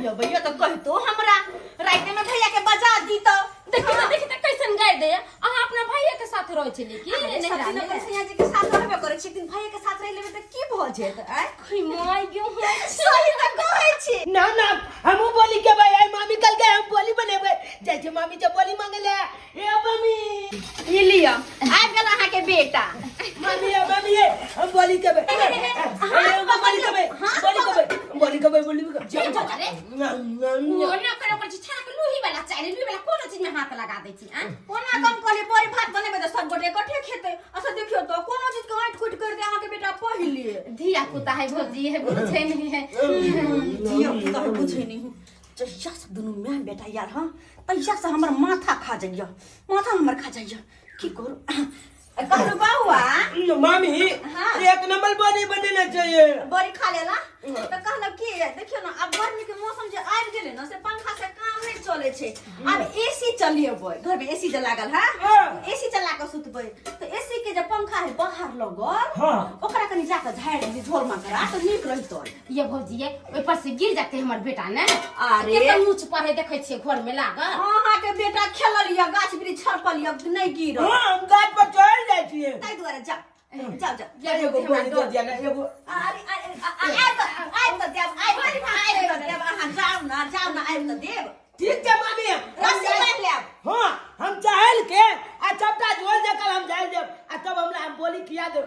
नहीं अबैया तऽ कहितो हमरा राति में भैया के बजा दी तो। देखी तो, देखी तो कैसन गाय दे। अहाँ अपना भैया के साथ रहै छलियै की? अरे नैहरा सब दिन मे? अपन सैया जी के साथ रहबे करै छी, एक दिन भैया के साथ रहि लेबै तऽ की भऽ जेत? आँय? खै माय गयो हम। सही तऽ कहै छी। ना ना, हमहूँ बोली के भाई आई मामी कल के हम बोली बनेबै। जाइ छै मामी से बोली मांगे ले। ए मामी, ई लिअ, आबि गेल अहाँके बेटा। मामी ए, मामी ए, हम बोली के भाई बोली के भाई बोली के भाई बोली के भाई बोली के। जाओ जाओ, अरे ओ ना करे पर छाड़ा के लोही वाला चाहे लोही वाला कोनो चीज में हाथ लगा दै छी। आ कोना कम कहलियै बड़ी भात बनेबै तऽ सब गोटे इकट्ठे खेतै। अच्छा देखियौ तऽ कोनो चीज के आँटि कुटि कर दे अहाँके बेटा पहिले। धिया पुता है भौजी, है बुझै नहीं है। धिया पुता है बुझै नहीं हूँ। जहिया से दुनू माय बेटा यार हँ तहिया से हमर माथा खा जाइया, माथा हमर खा जाइया। की करू कहलू बौआ? मामी। हाँ। एक नंबर बड़ी बनेना चाहिए। बड़ी खा लेला तऽ कहलक कि देखियौ ने, आब गर्मी के मौसम जे आबि गेलै ने से पंखा से काम नहि चलै छै, आब एसी चलेबै। घर में एसी जे लागल है, एसी चला कऽ सुतबै। तऽ एसी के जे पंखा है बाहर लगल, ओकरा कनि जाकऽ झाड़ि दियै झोल मकरा तऽ नीक रहितै। ये भौजी ये ओहि पर से गिर जाते हमर बेटा ने। अरे। केते ऊंच पर है देखै छियै घर में लागल। अहाँके बेटा खेलल यऽ, गाछ वृक्ष छड़पल यऽ, नहि गिरल। हाँ, हम गाछ पर चढ़ जाइ छियै। ताहि दुआरे जा जाओ जाओ। ये एगो भौजी, हमरा बोली डर दे दिया ना एगो। अरे अरे, आबि तऽ, आबि तऽ देब, आबि आबि तऽ देब। अहाँ जाउ ने, जाउ ने, आबि तऽ देब। ठीक छै मामी, हम रस्सी जाइ- बान्हि लेब। हाँ, हम चहल के आ सबटा झोल जकल हम झाड़ि देब आ तब हमरा हम बोली खिया देब।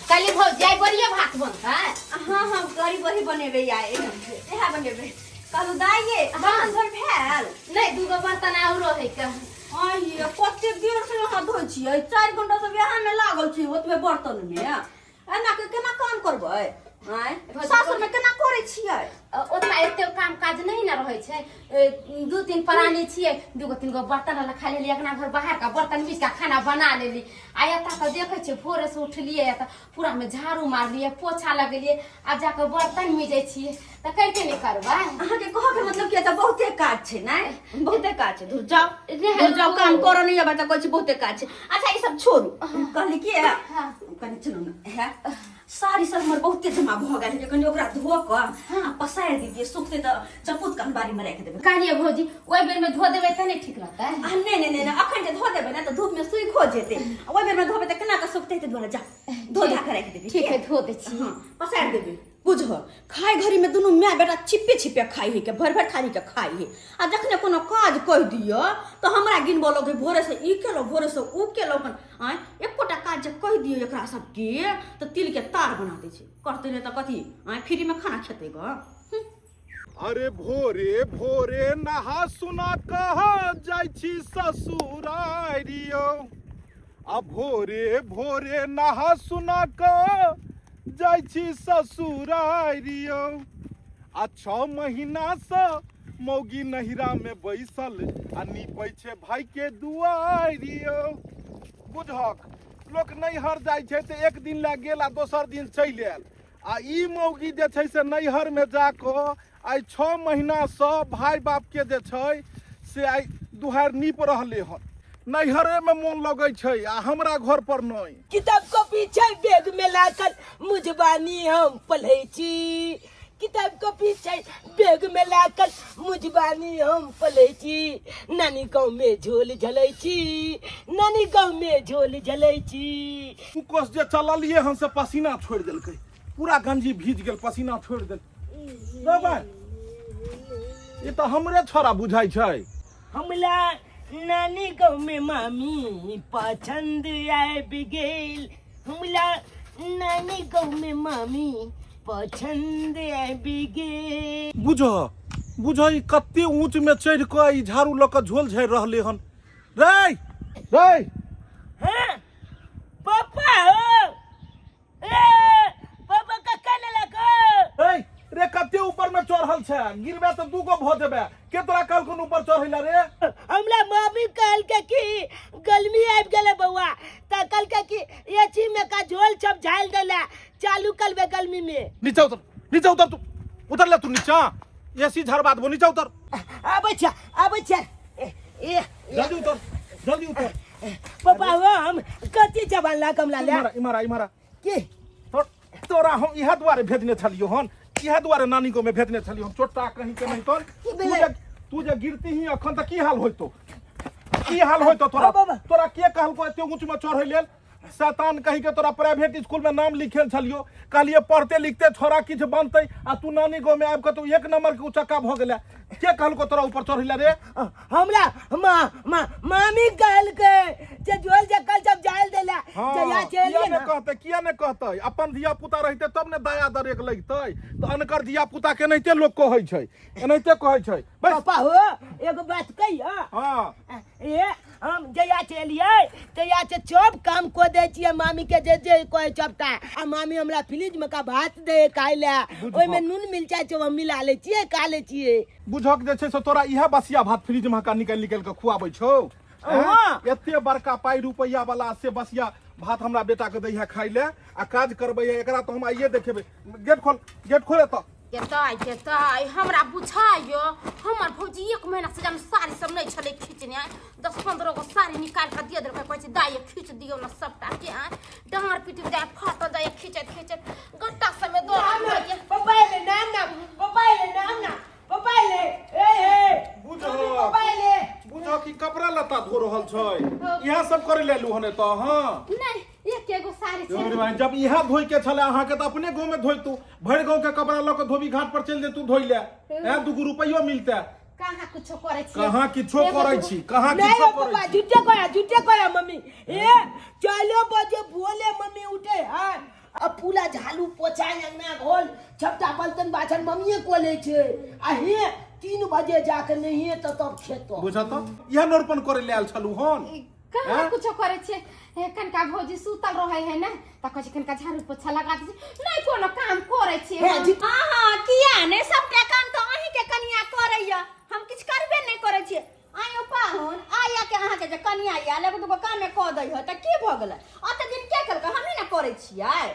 काली भौजी, आइ बड़िए भात बनतै? हाँ हाँ, गरी बड़ी बनेबै आइ, इएह बनेबै। कहलहुँ दाइ ये, बर्तन धोल भेल? नहि, दूगो बर्तन आरो है के। आइये कते देर से अहाँ धोइ छियै, 4 घंटा से इएह में लागल छी ओतबे बर्तन में। एना के केना काम करबै? आँय, सासुर में केना करै छियै? ओतना एते काम काज नहीं ना रहै छै। दू तीन प्राणी छियै, दूगो तीन गो बर्तन रहल खा लेली, अंगना घर बाहर का बर्तन बीच का खाना बना लेली। आ एतऽ तऽ देखै छियै भोरे से उठलियै तऽ पूरा में झाड़ू मारलियै, पोछा लगेलियै, आब जाकऽ बर्तन मीजै छियै तऽ करिते नहि करबै। अहाँके कहऽ के मतलब कि एतऽ बहुते काज छै ने, बहुते काज छै। धुर जाउ। नहि, धुर जाउ, काम करऽ नहि अबै तऽ कहै छी बहुते काज छै। अच्छा ई सब छोड़ू, कहली कि कनि चलू ने, है साड़ी सब हमर बहुते जमा भऽ गेल है, कनि ओकरा धो कऽ आ पसारि दितियै, सुखतै तऽ चपूत कऽ अनबारी मे राखि देबै। कहलियै भौजी, ओहि बेर में धो देबै तऽ नहि ठीक रहतै? आ नहि नहि नहि नहि, अखन जे धो देबै ने तऽ धूप में सुखो जेतै, आ ओहि बेर में धोबै तऽ केना कऽ सुखतै? ताहि दुआरे जा धो धा कऽ राखि देबै। ठीक है, धो दै छी। हाँ, पसारि देबै। बुझ, खाय घड़ी में दुनू माय बेटा छिपे छिपे खाइ है के, भरि भरि थारी के खाइ है, आ जखने कोनो काज कहि दिअ तऽ हमरा गिनबऽ लगै, भोरे से ई केलहुँ, भोरे से ऊ केलहुँ हन। आँय, एकोटा काज जे कहि दियौ एकरा सबके तऽ तिल के तार बना दै छै। करतै नहि तऽ कथी? आँय, फ्री में खाना खेतै गऽ? अरे भोरे भोरे नहा सुना कह जाइ छी ससुरारियो, आ भोरे भोरे नहा सुना कऽ जाइ छी ससुरारियो, आ 6 महीनासँ मौगी नहिरामे बैसल आ नीपै छै भाइके दुआरियो। बुझहक, लोक नैहर जाइ छै तऽ एक दिन लए गेल आ दोसर दिन चलि आयल, आ ई मौगी जे छै से नैहरमे जाकऽ आइ 6 महीनासँ भाय बापके जे छै से आइ दुहारि नीप रहलै हन। नैहरेमे मोन लगै छै आ हमरा घर पर नहि। किताब कॉपी छै बैग में लागल, मुजबानी हम पढ़ै छी। किताब कॉपी छै बैग में लागल, मुजबानी हम पढ़ै छी। नानी गाँव में झोल झलै छी, नानी गाँव में झोल झलै छी। कोस जे चललियै हन से पसीना छोड़ि देलकै, पूरा गंजी भीज गेल, पसीना छोड़ि देल। रे भाइ, ई तऽ हमरे छोरा बुझाइ छै। हमरा नानी गाँव में मामी पसंद आबि गेल, हमरा नानी गाँव में मामी पसंद आबि गेल। बुझ बुझ, ई कते ऊंच में चढ़ि कऽ ई झाड़ू लऽ कऽ झोल झाड़ि रहलै हन। रे रे। हाँ पापा हो, ए पापा कक्का लेलक हो। ए रे, कते ऊपर में चढ़ल छै, गिरबे तऽ दूगो भऽ जेबे। के तोरा कहलखुन ऊपर चढ़ै ला रे? हमरा मामी कहलकै कि गर्मी आबि गेलै बौआ, तऽ कहलकै कि एसी में का झोल सब झालि देला, चालू करबै गर्मी में। नीचा उतर, नीचा उतर, तू उतर ले, तू नीचा, एसी झरबा देबो, नीचा उतर। आबै छै, आबै छै। ए ए, जल्दी उतर, जल्दी उतर। पापा हो, हम कथी जबान ला कमला ले। इम्हर आ, इम्हर आ, इम्हर आ। की तोरा हम इएह दुआरे भेजने छलियौ हन। इएह दुआरे नानी गाँव में भेजने छलियै हम चोटा कहीं के नहीं तोन की तू भेलै? जे तू जे गिरती ही अखन तऽ की हाल होइतो की हाल होइतो तोरा बाबा। तोरा के कहलको एते ऊँच में चढ़ै लेल शैतान कहीं के तोरा प्राइवेट स्कूल में नाम लिखेल छलियो कहलिए पढ़ते लिखते छोरा किछु बनतै आ तू नानी गाँव में आबि कऽ तू एक नंबर के उचक्का भऽ गेलै के कहलको तोरा ऊपर चढ़ै ले रे हमरा मा मा मामी कहलकै जे जोल जकल जब जायल देला हाँ, जया किया चलिए ने ना कहते किया ने कहते अपन धिया पुता रहते तब ने दया दरेक लगते तऽ अनकर धिया पुता के एनाहिते लोक कहै छै एनाहिते कहै छै बस पापा हो एगो बात कहियो हाँ ए हम जया चलिए तया से सब काम को दे छियै मामी के जे जे कहै सबटा आ मामी हमरा फ्रिज में का भात दे खाय ले बुझबो। ओहिमे नून मिरचाइ सब हम मिला लै छियै खा लै छियै बुझक जे छै से तोरा इएह बसिया भात फ्रिज में का निकालि निकालि कऽ खुआबै छौ हैं? हाँ। एते बड़का पाइ रुपैआ वाला से बसिया भात हमरा बेटा के दैहे खाइ ले आ काज करबै एकरा तऽ हम आइए देखेबै गेट खोल गेट खोल एतऽ जेतै जेतै हमरा बुझाइयो हमर भौजी एक महीना से जब साड़ी सब नहीं छलै खींचने 10-15 गो साड़ी निकाल के दिए देलकै कहै छै दाइ खींच दियौ ने सबटा के आँय डाँर पीट जाय फाटल जाय खींचैत खींचैत गट्टा सबमे दर्द होइए पप्पा एले नाम ना पप्पा एले नाम ना पप्पा एले ए ए बुझो। मम्मी, पप्पा एले बुझो कि कपड़ा लत्ता धो रहल छै इएह सब करे लेलू हन एतऽ हँ नहि एक एगो साड़ी यौ छै रे भाई, जब इएह धोइ के छलै अहाँके तऽ अपने गाँव में धोइतू भरि गाँव के कपड़ा लऽ कऽ धोबी घाट पर चलि जेतू धोइ ले हैं दूगो रुपैयो मिलते कहाँ कुछो करै छी कहाँ किछो करै छी कहाँ नहीं किछो हो करै पापा छी झूठे कया झूठे कया मम्मी ए चलो बजे बोले मम्मी उठे हाँ अब पूरा झाड़ू पोछा अंगना घोल छपटा बर्तन बासन मम्मीए को ले छे आ हे 3 बजे जाके नहीं है तो तब खेतो बुझत इएह नोरपन करे ले आयल छलू हन कहाँ हैं? कुछो करै छियै हे कनका भौजी सुतल रहै है ने तऽ कहै छै कनका झाड़ू पोछा लगा दै छै नहि कोनो काम करै छियै हे हम। जी हाँ हाँ किया नहि सबटा काम तऽ अहींके कनिया करैया हम किछु करबे नहि करै छियै आयो पाहुन आया के अहाँके जे कनिया आयल एगो दूगो कामे कऽ दै है तऽ की भऽ गेलै अते दिन के केलकै हमही ने करै छियै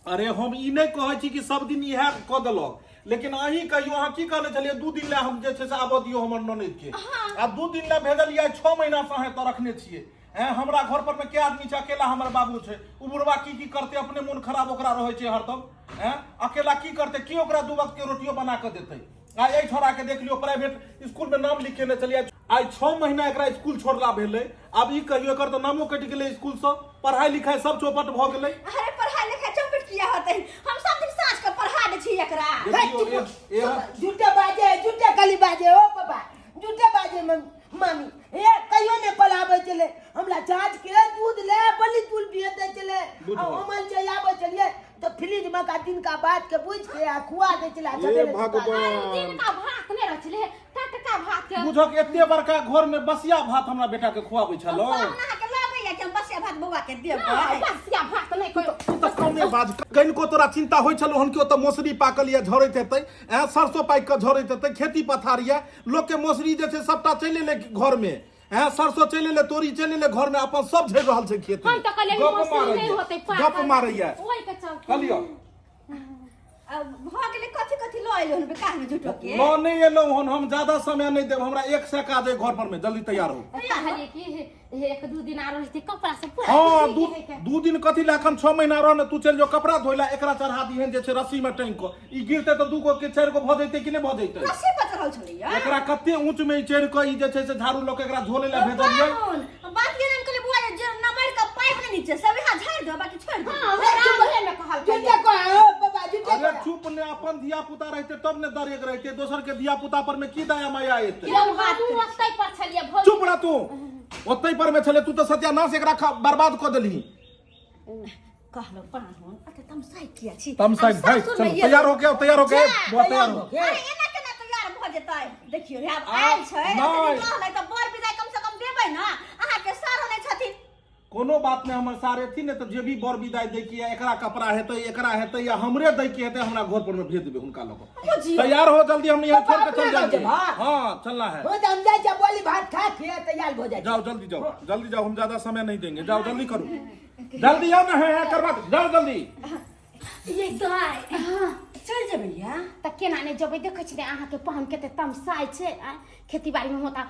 अरे हम ई नहि कहै छी कि सब दिन इएह कऽ देलक लेकिन अहीं कहियो अहाँ की कहने छलियै 2 दिन लए हम जे छै से आबऽ दियौ हमर ननैद के आ 2 दिन लए भेजलियै 6 महीना से अहाँ एतऽ रखने छियै हैं हमरा घर पर में के आदमी छै अकेला हमर बाबू छै उ बुढ़वा की की करते अपने मोन खराब ओकरा रहै छै हरदम हैं अकेला की करते की ओकरा 2 वक्त के रोटियो बना कऽ देतै आ एहि छोड़ा के देख लियौ प्राइवेट स्कूल में नाम लिखेने छलियै आइ 6 महीना एकरा स्कूल छोड़ला भेलै आब ई कहियो एकर तऽ नामो कटि गेलै स्कूल सँ पढ़ाई लिखाई सब चौपट भऽ गेलै अरे पढ़ाई लिखाई चौपट किया होतै हम सब दिन साँझ के पढ़ा दै छी एकरा देखियौ, एहन झूठे बाजे झूठे खाली बाजे ओ पापा झूठे बाजे मम्मी ए कहियो ने पढ़ाबै छलै हमरा जाँच के दूध ले बलि दूध भी दै छलै बुझल। आ अमल जे आबै छलियै तऽ फ्रिज में का दिन का बात के बुझ के आ खुआ दै छलै आ हे सवेरे भगवान। अरे दिन का भात नहि रहै छलै टटका भात के बुझक एते बड़का घर में बसिया भात हमरा बेटा के खुआबै छलौ पाहुन अहाँके लगैया कि हम बसिया भात बौआ के देबै नहि, बसिया भात नहि कोइ तू तऽ कमे बाज कनिको तोरा चिंता होइ छलौ हन कि ओतऽ मौसरी पाकल या झरैत हेतै ऐं सरसो पाकि कऽ झरैत हेतै खेती पथार या लोक के मौसरी जे छै सबटा चलि एलै घर में ऐं सरसो चलि एलै तोरी चलि एलै घर में अपन सब झरि रहल छै खेत में हम तऽ कहलियै गप मौसरी नहि मारैया होतै पाकल। गप मारैया ओहि के चलते कहलियौ अब भऽ गेलै कथी कथी लऽ एलहुँ हन बेकार में झूठो के लऽ नहि एलहुँ हन हम ज्यादा समय नहि देब हमरा एक सए काज अइ घर पर में जल्दी तैयार हो कहलियै कि हे एक दू दिन आरो रहतै कपड़ा सब पूरा हाँ खींच दू के है दू दिन कथी लए एखन 6 महीना रह ने तू चलि जो कपड़ा धोइ लए एकरा चढ़ा दिहन जे छै रस्सी में टांगि कऽ ई गिरतै तऽ 2 गो के 4 गो भऽ जैतै कि नहि भऽ जैतै रस्सी पर चढ़ल छलैया एकरा कते ऊंच में ई चढ़ि कऽ ई जे छै से झाड़ू लऽ कऽ एकरा झोले लए भेजलियै पाहुन बात के नाम कहले बुआ जे नमर के पाइप ने नीचे सब यहाँ झाड़ दो बाकी छोड़ दो हाँ हमरा आंगने में कहलकै झूठे कह ओ बाबा झूठे अरे कह चुप ने अपन धिया पुता रहते तब ने दरेग रहते दोसर के धिया पुता पर में की दया माया एते यौ हमहूँ ओतै पर छलियै भौजी चुप रह तू ओतै पर में छले तू तऽ सत्यानाश एकरा बर्बाद कऽ देलही कहलो पाहुन अते तमसाइ किया छी तमसाइ आब भाई सासुर चलो में ये- तैयार हो गया तैयार हो गए जा, बुआ तैयार हो हो अरे एना केना तैयार भऽ जेतै देखियौ रे आब आ, आयल छै नहि। एते दिन रहलै तऽ बर विदाई कम से कम देबै ने अहाँके सारो नहि छथिन कोनो बात नहीं हमर सारे थी ने तो जे भी बर विदाई दै के एकरा कपड़ा हेतै एकरा हेतै या हमरे दै के हेतै हमरा घर पर में भेज देबै हुनका लोग बुझियौ तैयार हो जल्दी हम यहाँ छोड़ के अपना चल गाँव जाएंगे जेबा? हाँ चलना है हो तऽ हम जाइ छियै बोली भात खा के तैयार भऽ जाइ जाओ जल्दी जाओ जल्दी जाओ हम ज्यादा समय नहीं देंगे जाओ जल्दी करो जल्दी आओ ना है, है करवा दो। जाओ जल्दी ये दाय चल जेबै या तऽ केना नहि जेबै देखै छी ने अहाँके पाहुन कते तमसाइ छै आँय खेती बाड़ीमे होता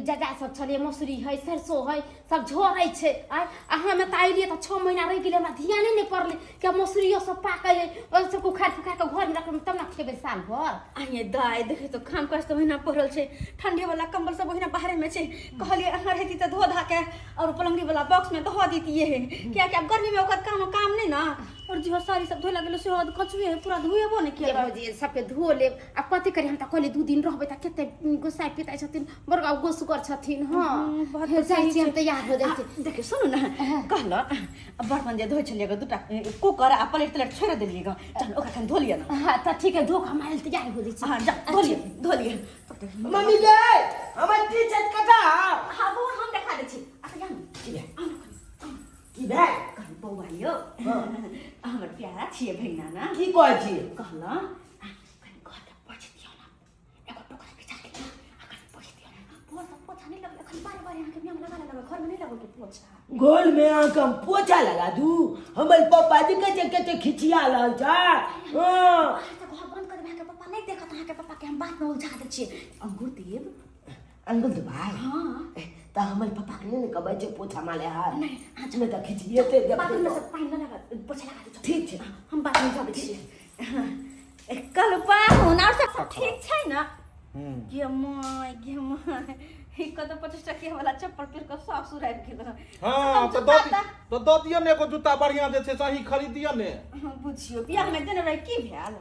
जजा सब छलै मौसरी है सरसो है सब झोरै छै आँय आ हमे तऽ अयलियै तऽ 6 महीना रहि गेलै हमरा ध्याने नहि पड़लै कि मौसरियो सब पाकै है ओहि सबके उखाड़ि फुखाड़ि कऽ घरमे रखबै तब ने खेबै साल भर आइए दाइ देखै तऽ खाम काज तऽ ओहिना पड़ल छै ठंडे वाला कंबल सब ओहिना बाहरे में छै कहलियै अहाँ रहती तऽ धो धा के और पलंगड़ी वाला बॉक्स में धो दितियै कियाकि आब गर्मी में ओकर काम काम नहि ने और जे साड़ी सब धोए लगेलो सेहो कचुए है पूरा धोएबो नहि ये केलक भौजी सबके धो लेब आ कथी करी हम तऽ कहली 2 दिन रहबै तऽ कते गोसाइ पिताइ छथिन बड़का गोसुगर छथिन हँ बात हे, तऽ जाइ सही छी हम छै। तैयार हो जाइ आ, छी देखियौ सुनू ने कहलहुँ आ बर्तन जे धोइ छलियै ग दूटा कूकर आ प्लेट तलेट छोड़ि देलियै ग चल ओकरा कनि धो लिअ ने हँ तऽ ठीक है धो कऽ हम आयल तैयार हो जाइ छी हँ जा धो लिअ धो लिअ तब तक मम्मी गे हमर टी शर्ट कटा हँ बौआ हम देखा दै छी अच्छा जा ने आउ ने कनि, की भेल कनि बौआ यौ हमर प्यारा छियै भैना ने की कहै छी कहलहुँ आ, कनि घरके पोछि दियौ ने एगो टोकरा भिजा के आ कनि पोछि दियौ ने भोर से पोछा नहि लगलै एखन बारे बारे अहाँके म्याम लगा लेलक घरमे नहि लगल पोछा गोल में अहाँके हम पोछा लगा दू हमर पप्पा जी कहै छै कते खिचिया रहल छै हँ बाहर से घर बंद कर देबै अहाँके पप्पा नहि देखत अहाँके पप्पा के हम बात में उलझा दै छियै अंगूर देब अंगुल देबै हँ तऽ हमर पप्पा के नहि ने कहबै जे पोछा मारे हाथ नहि अहाँ नहि तऽ खिचिएते बाथरूम में देखते से पानि लगा कऽ पोछा लगा दै ठीक छै हम बात में उलझा दै छियै कल पाहुन और सब सब ठीक छै ने गे माय गे माय ई कत 25 टकिया वाला चप्पल पहिर कऽ सासुर आबि गेल हँ तऽ दऽ तऽ दऽ दिअ ने एगो जूता बढ़िआँ जे छै से अहीं खरीद दिअ ने बुझियौ बियाह मे देने रहे की भेल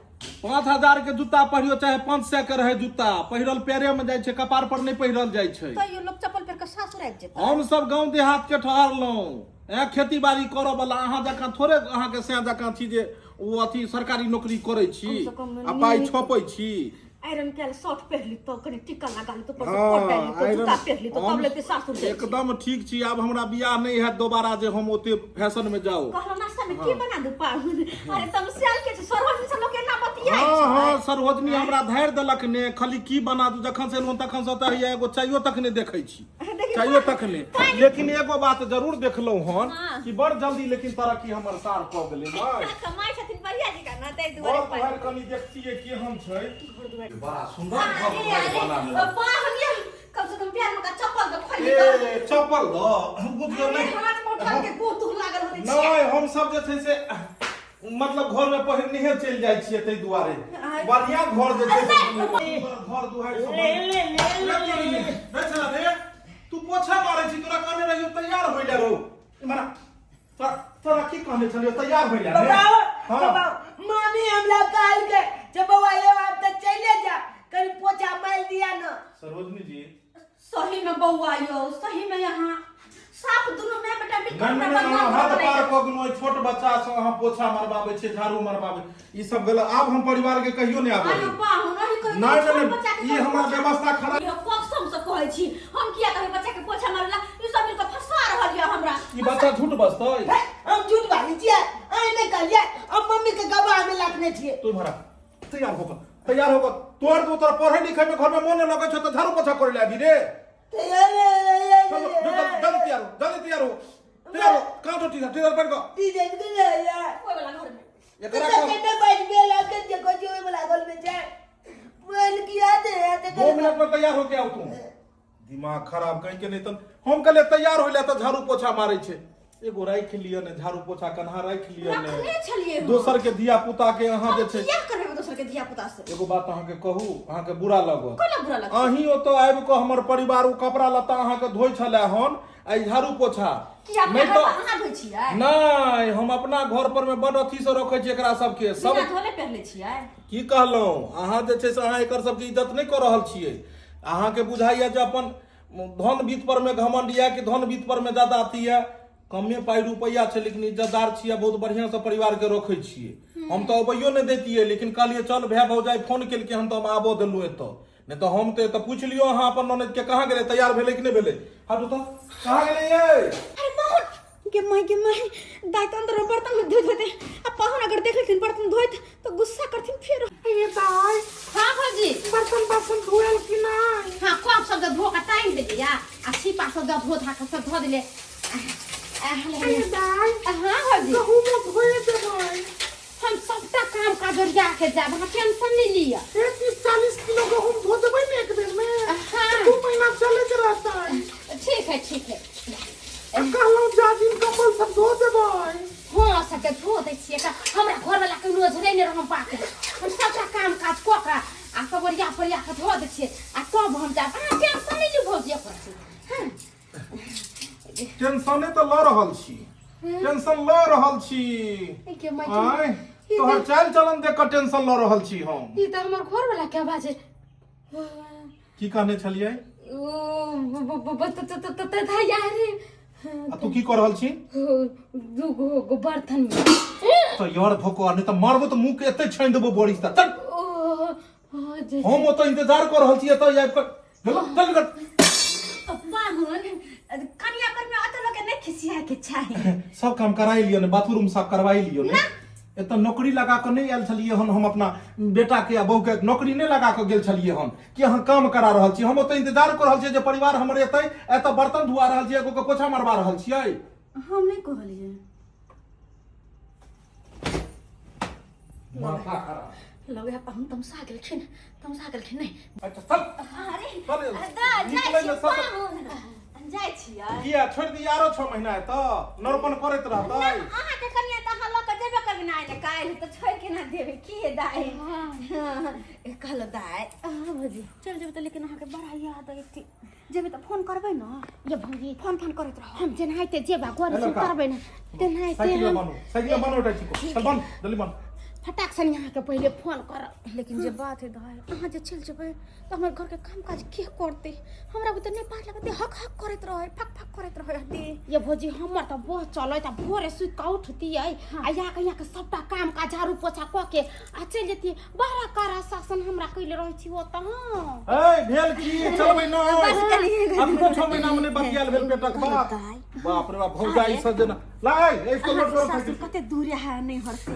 5000 के जूता पहिरियो चाहे 500 के रहे जूता पहिरल पैरे में जाइ छै कपार पर नहि पहिरल जाइ छै तैयो लोक चप्पल पहिर कऽ सासुर आबि जेतै हम सब गाँव देहात के ठहरलहुँ ए खेती बाड़ी करऽ वाला अहाँ जकाँ थोड़े अहाँके सैं जकाँ छी जे ओ अथी सरकारी नौकरी करै छी कम से कम आ पाइ नीक- छपै छी आयरन कैल शर्ट पहिर ली तो कनि टीका लगा ली तो ऊपर से हँ, कोट डालि ली तो जूता आयरन पहिर ली तो हम तब लेते सासुर जाइ छी। एकदम ठीक छी आब हमरा बियाह नहि हैत दोबारा जे हम ओते फैशन में जाउ कहलो नाश्ता में की बना दू पाहुन अरे तम सियाल के छै सरहोजनी सब लोक एना बतियाइ हँ छै हँ सरोजनी हमरा धारि देलक ने खाली की बना दू जखन से एलहुँ तखन से तऽ हैया एगो चायो तक नहि देखै छी देखियौ, चायो तक नहि लेकिन एगो बात जरूर देखलहुँ हन हाँ। कि बड़ जल्दी लेकिन तरक्की हमर सार कऽ गेलै नहि कमाइ छथिन बढ़िया जकाँ ना ताहि दुआरे घर दुआरि कनि देखतियै केहन छै बड़ा सुन्दर घर अरे दुआरि बना अरे लेलक। पाहुन ये कम से कम प्यार में का चप्पल तो खोल ए चप्पल दऽ बुझियौ अरे नहि हाथ में उठा के गोह तुह लागल होते छियै नहि हम सब जे छै से मतलब घर में पहिरनेहे चलि जाइ छियै ताहि दुआरे बढ़िया घर जे छै से घर दुआरि सब ले ले ले ले ले रे छला रे तू पोछा मारै छी तोरा कहने रहियो तैयार होय ले रौ इमहर आ। तोरा तोरा की कहने छलियो तैयार होय ले रे बाबा हाँ। बाबा मामी हमरा कहल के जे बौआ यो आब तऽ चले जा कनि पोछा मारि दिया न सरोजनी जी सही में बौआ यो सही में यहाँ साफ दुनू माय बेटा मिल नहीं नहीं अहाँ हद पार कऽ गेलहुँ एहि छोट बच्चा सँ अहाँ पोछा मरबाबै छियै झाड़ू मरबाबै ई सब गलत आब हम परिवार के कहियो नहि आबै आयो पाहुन रही कहियो नहि छोट नहि बच्चा के ई हमरा व्यवस्था खराब यो कसम से कहै छी हम किया कहबै बच्चा के पोछा मारला ई सब मिल के फंसा रहल ये हमरा ई बच्चा झूठ बजतै हे, हम झूठ बाजै छियै अहीं नहि कहलियै हम मम्मी के गवाह में राखने छियै तू भरा तैयार होकर तैयार होकर तोहर तो तोरा पढ़े लिखे में घर में मोन नहीं लगै छौ तऽ झाड़ू पोछा करे ले आबी रे चलो जल्दी जल्दी तैयार हो जल्दी तैयार हो तैयार हो कहाँ तो टीचर टीचर पढ़ कऽ ओइ वाला घर में एकरा कह 2 मिनट में तैयार होके आउ तू दिमाग खराब कहीं के नहीं तन हम कहले तैयार होइले तऽ झाड़ू पोछा मारै छै एगो राखि लिअ ने झाड़ू पोछा कन्हा राखि लिअ ने रखने छलियै हम। दोसर के धिया पुता के अहाँ जे हम छै किया करबै दोसर के धिया पुता से एगो बात अहाँके कहू अहाँके बुरा लागत कोना बुरा लागत अहीं ओतऽ आबि कऽ हमर परिवार ओ कपड़ा लत्ता अहाँके धोइ छलै हन आ ई झाड़ू पोछा की अपना नहि घर पर तऽ अहाँ धोइ छियै नहि हम अपना घर पर मे बड अथी से रखै छी एकरा सबके सब बिना धोले पहिरले छियै की कहलहुँ अहाँ जे छै से अहाँ एकर सबके इज्जत नहि कऽ रहल छियै अहाँके बुझाइए जे अपन धन वित्त पर मे घमंड यऽ कि धन वित्त पर मे ज्यादा अथी यऽ कमे पाइ रुपैआ छै लेकिन इज्जतदार छियै बहुत बढ़िआँ से परिवार के रखै छियै हम तऽ अबैयो नहि दैतियै लेकिन कहलियै चल भाय भौजाइ फोन केलकै हन तऽ हम आबऽ देलहुँ एतऽ नहि तऽ हम तऽ एतऽ पूछि लियौ अहाँ अपन ननैद के कहाँ गेलै तैयार भेलै कि नहि भेलै हटू तऽ कहाँ गेलै यै अरे पाहुन गे माय गे माय दाय तऽ अंदर में बर्तन धोइत होते आ पाहुन अगर देख लेथिन बर्तन धोइत तऽ गुस्सा करथिन फेर ये दाई हाँ भौजी बर्तन बासन धोएल कि नहीं हाँ कप सब धो के टाइम दे दिया आ छिपा सब धो धा के सब धो दिले ये दाई हाँ भौजी गहूम धोए देबै हम सबटा काम काज ओरिया के जाब, अहाँ टेंशन नहीं लिअ। 30-40 किलो गहूम धो देबै ने एक बेर में। हाँ। 2 महीना चले के रहता है। ठीक है, ठीक है। आ कहलहुँ जाजिम कम्बल सब धो देबै। हाँ, सबके धो दै छियै का हमरा घरवाला के नजरे नहि रहम पाके। हम सबटा काम काज कऽ के आ सब ओरिया पोरिया के धो दै छियै आ तब हम जाब। अहाँ टेंशन नहि लिअ भौजी ओकर। हाँ। टेंशने तऽ लऽ रहल छी, टेंशन लऽ रहल छी। के माय! आँय, तोहर चालि चलन देख कऽ टेंशन लऽ रहल छी हम। ई तऽ हमर घरवाला के आवाज है। की कहने छलियै? ओ धैया रे। आ तू की कऽ रहल छी? दूगो गो बर्तन में। तऽ यार धोको, नहि तऽ मारबो तऽ मुँह के एते छानि देबो बड़ी से। चल। ओ हम ओतऽ इंतजार कऽ रहल छी, एतऽ आबि कऽ चल चल चल। पाहुन, कनिया पर में अत लोग के नहीं खिसिया के चाही। सब काम कराई लियौ ने, बाथरूम साफ करवाई लियौ ने। एतऽ नौकरी लगा कऽ नहि आयल छलियै हन हम। अपना बेटा के आ बहू के नौकरी नहि लगा कऽ गेल छलियै हन कि अहाँ काम करा रहल छी। हम ओतऽ इंतजार कऽ रहल छियै जे परिवार हमर एतै, एतऽ बर्तन धुआ रहल छियै, एगो के पोछा मरवा रहल छियै। हम नहीं कहलियै। माथा खराब। लगे है पाहुन तमसा गेलखिन, तमसा गेलखिन नहीं? अच्छा चल। अरे। चल। दा जाइ निकलै छी। ने सब। पाहुन, जाइ छियै। किया छोड़ि दी? आरो 6 महीना एतऽ नरपन करैत रहतै? अहाँके कनिया तऽ अहाँ लऽ कऽ जेबे करबै ने आइ ने काल्हि, तऽ छोड़ि के ना देबै की हे दाइ? हाँ, कहलो दाइ। हाँ भौजी। चलि जेबै तऽ, लेकिन अहाँके बड़ा याद अयतै। जेबै तऽ फोन करबै ने? ये भौजी। फोन फोन करैत रहब। हम जेनाहिते जेबा घर से लड़का। उतरबै ने तेनाहिते साइकिल में हम बान्हू, साइकिल में बान्हू, बेटा छी, चल बान्ह, जल्दी बान्ह। फटाक से अहाँके पहिले फोन करब। लेकिन जे बात है दाइ, अहाँ जे चलि जेबै तऽ हमर घरके काम काज के करतै? हमरा बुते नहि पार लगतै। हक हक करैत रहै, फक फक करैत रहै हती। ये भौजी, हमर तऽ बस चलै तऽ भोरे सुति कऽ उठतियै आ यहाँ के सबटा काम काज झाड़ू पोछा कऽ के आ चलि जतियै। बड़ा कड़ा शासन हमरा कैले रहै छी ओतऽ, हँ। ए भेल की? चलबै न? बस कनि। अखनो 6 महीना में नहि बतियाल भेल पेटक बात। दाइ। बाप रे बाप, भौजाई सब जेना लाय इसको लोड अहाँके करो। सासुर साइकिल। कते दूर है नैहर से?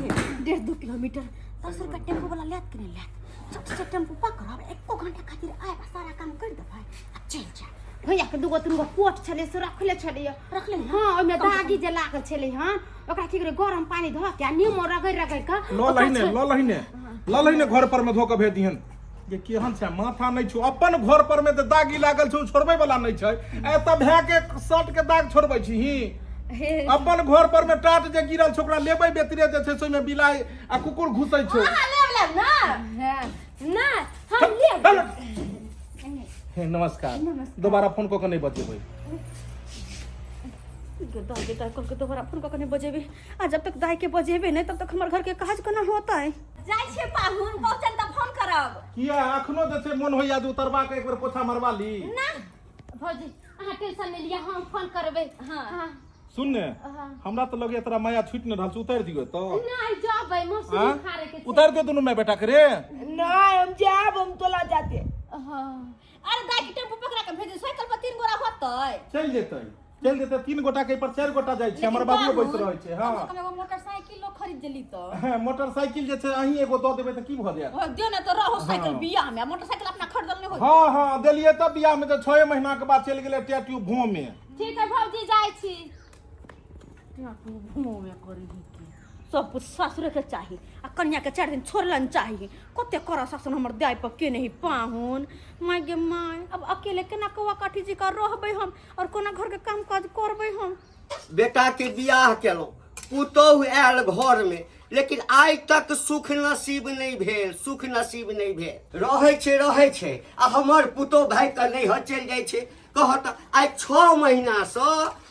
1.5-2 किलोमीटर। 10 रुपया टेम्पू वाला लेत कि नहि लेत? चट से टेम्पू पकड़ब, एको घंटा खातिर आयब आ सारा काम कर देबै आ चलि जायब। भैया के दूगो तीन गो कोट छलै से रखले छलै। रखले ने? हँ, ओहिमे कम से दागी जे लागल छलै हँ, ओकरा की करै, गरम पानी धऽ के आ नीमो रगड़ि रगड़ि कऽ लऽ ओकरा लहीने, लऽ लहीने, लऽ लहीने, घर पर में धो के भेज दिहन। जे केहन छै, माथा नहि छौ। अपन घर पर में तऽ दागी लागल छौ, छोड़बै वाला नहि छै। एतऽ भए के शर्ट के दाग छोड़बै छी ही? हे। अपन घर पर में टाट जे गिरल छै, ओकरा लेबै बेतरे जे छै से ओहिमे बिलाइ आ कुकुर घुसै छै। अहाँ लेब लेब ने? हँ, नहि, हम लेब। चल। हे, नमस्कार। दोबारा फोन कऽ के नहि बजेबै। दाई के दाई कहलकै दोबारा फोन कऽ के नहि बजेबै। आ जब तक दाई के बजेबै नहि, तब तक हमर घर के काज कोना होतै? जाइ छियै पाहुन, पहुँचन तऽ फोन करब। किया, अखनो जे छै मोन होइया जे उतरबा के एक बेर पोछा मरवा ली? ना। भौजी, अहाँ टेंशन नहि लिअ, हम फोन करबै। हाँ। हाँ। सुन ने, हमरा तऽ लगैया तोरा माया छूटि नहि रहल छै। उतारि दियौ तऽ। नहि जबै, मौसमी आँ? फाड़े के छै। उतारि दियौ दुनू माय बेटा के रे। नहीं, हम जाब, हम तोला जाते। हाँ। अरे दाई के टेम्पू पकड़ा के भेजू, साइकिल पर तीन गोरा होतै? चलि जेतै, चलि जेतै। तीन गोटा के पर चारि गोटा जाइ छै। हमर बाबुओ बैस रहै छै। हँ। कम से कम एगो मोटरसाइकिल लोग खरीद जली तऽ। हँ, मोटरसाइकिल जे छै, अहीं एगो दऽ देबै तऽ की भऽ जायत? ओ, दियौ ने तऽ रहो साइकिल बियाह में, मोटरसाइकिल अपना खरीदल नहि होय। हँ हँ, देलियै तऽ बियाह में तऽ 6 महीना के बाद चलि गेलै टैटू भों में। ठीक है भौजी, जाइ छी। टैटू भों में करी की सब कुछ सासुरे के चाही आ कन्या के 4 दिन छोड़लन चाही। कते करा शासन हमर दाय पर के नहीं पाहुन। माय गे माय, अब अकेले केना कौआ काठी जी का रहबै हम और कोना घर के काम काज करबै हम? बेटाके बियाह केलहुँ, पुतोहु आयल घरमे, लेकिन आइ तक सुख नसीब नहि भेल, सुख नसीब नहि भेल। रहै छै, रहै छै आ हमर पुतोहु भागिकऽ नैहर चलि जाइ छै। कहत आइ 6 महीनासँ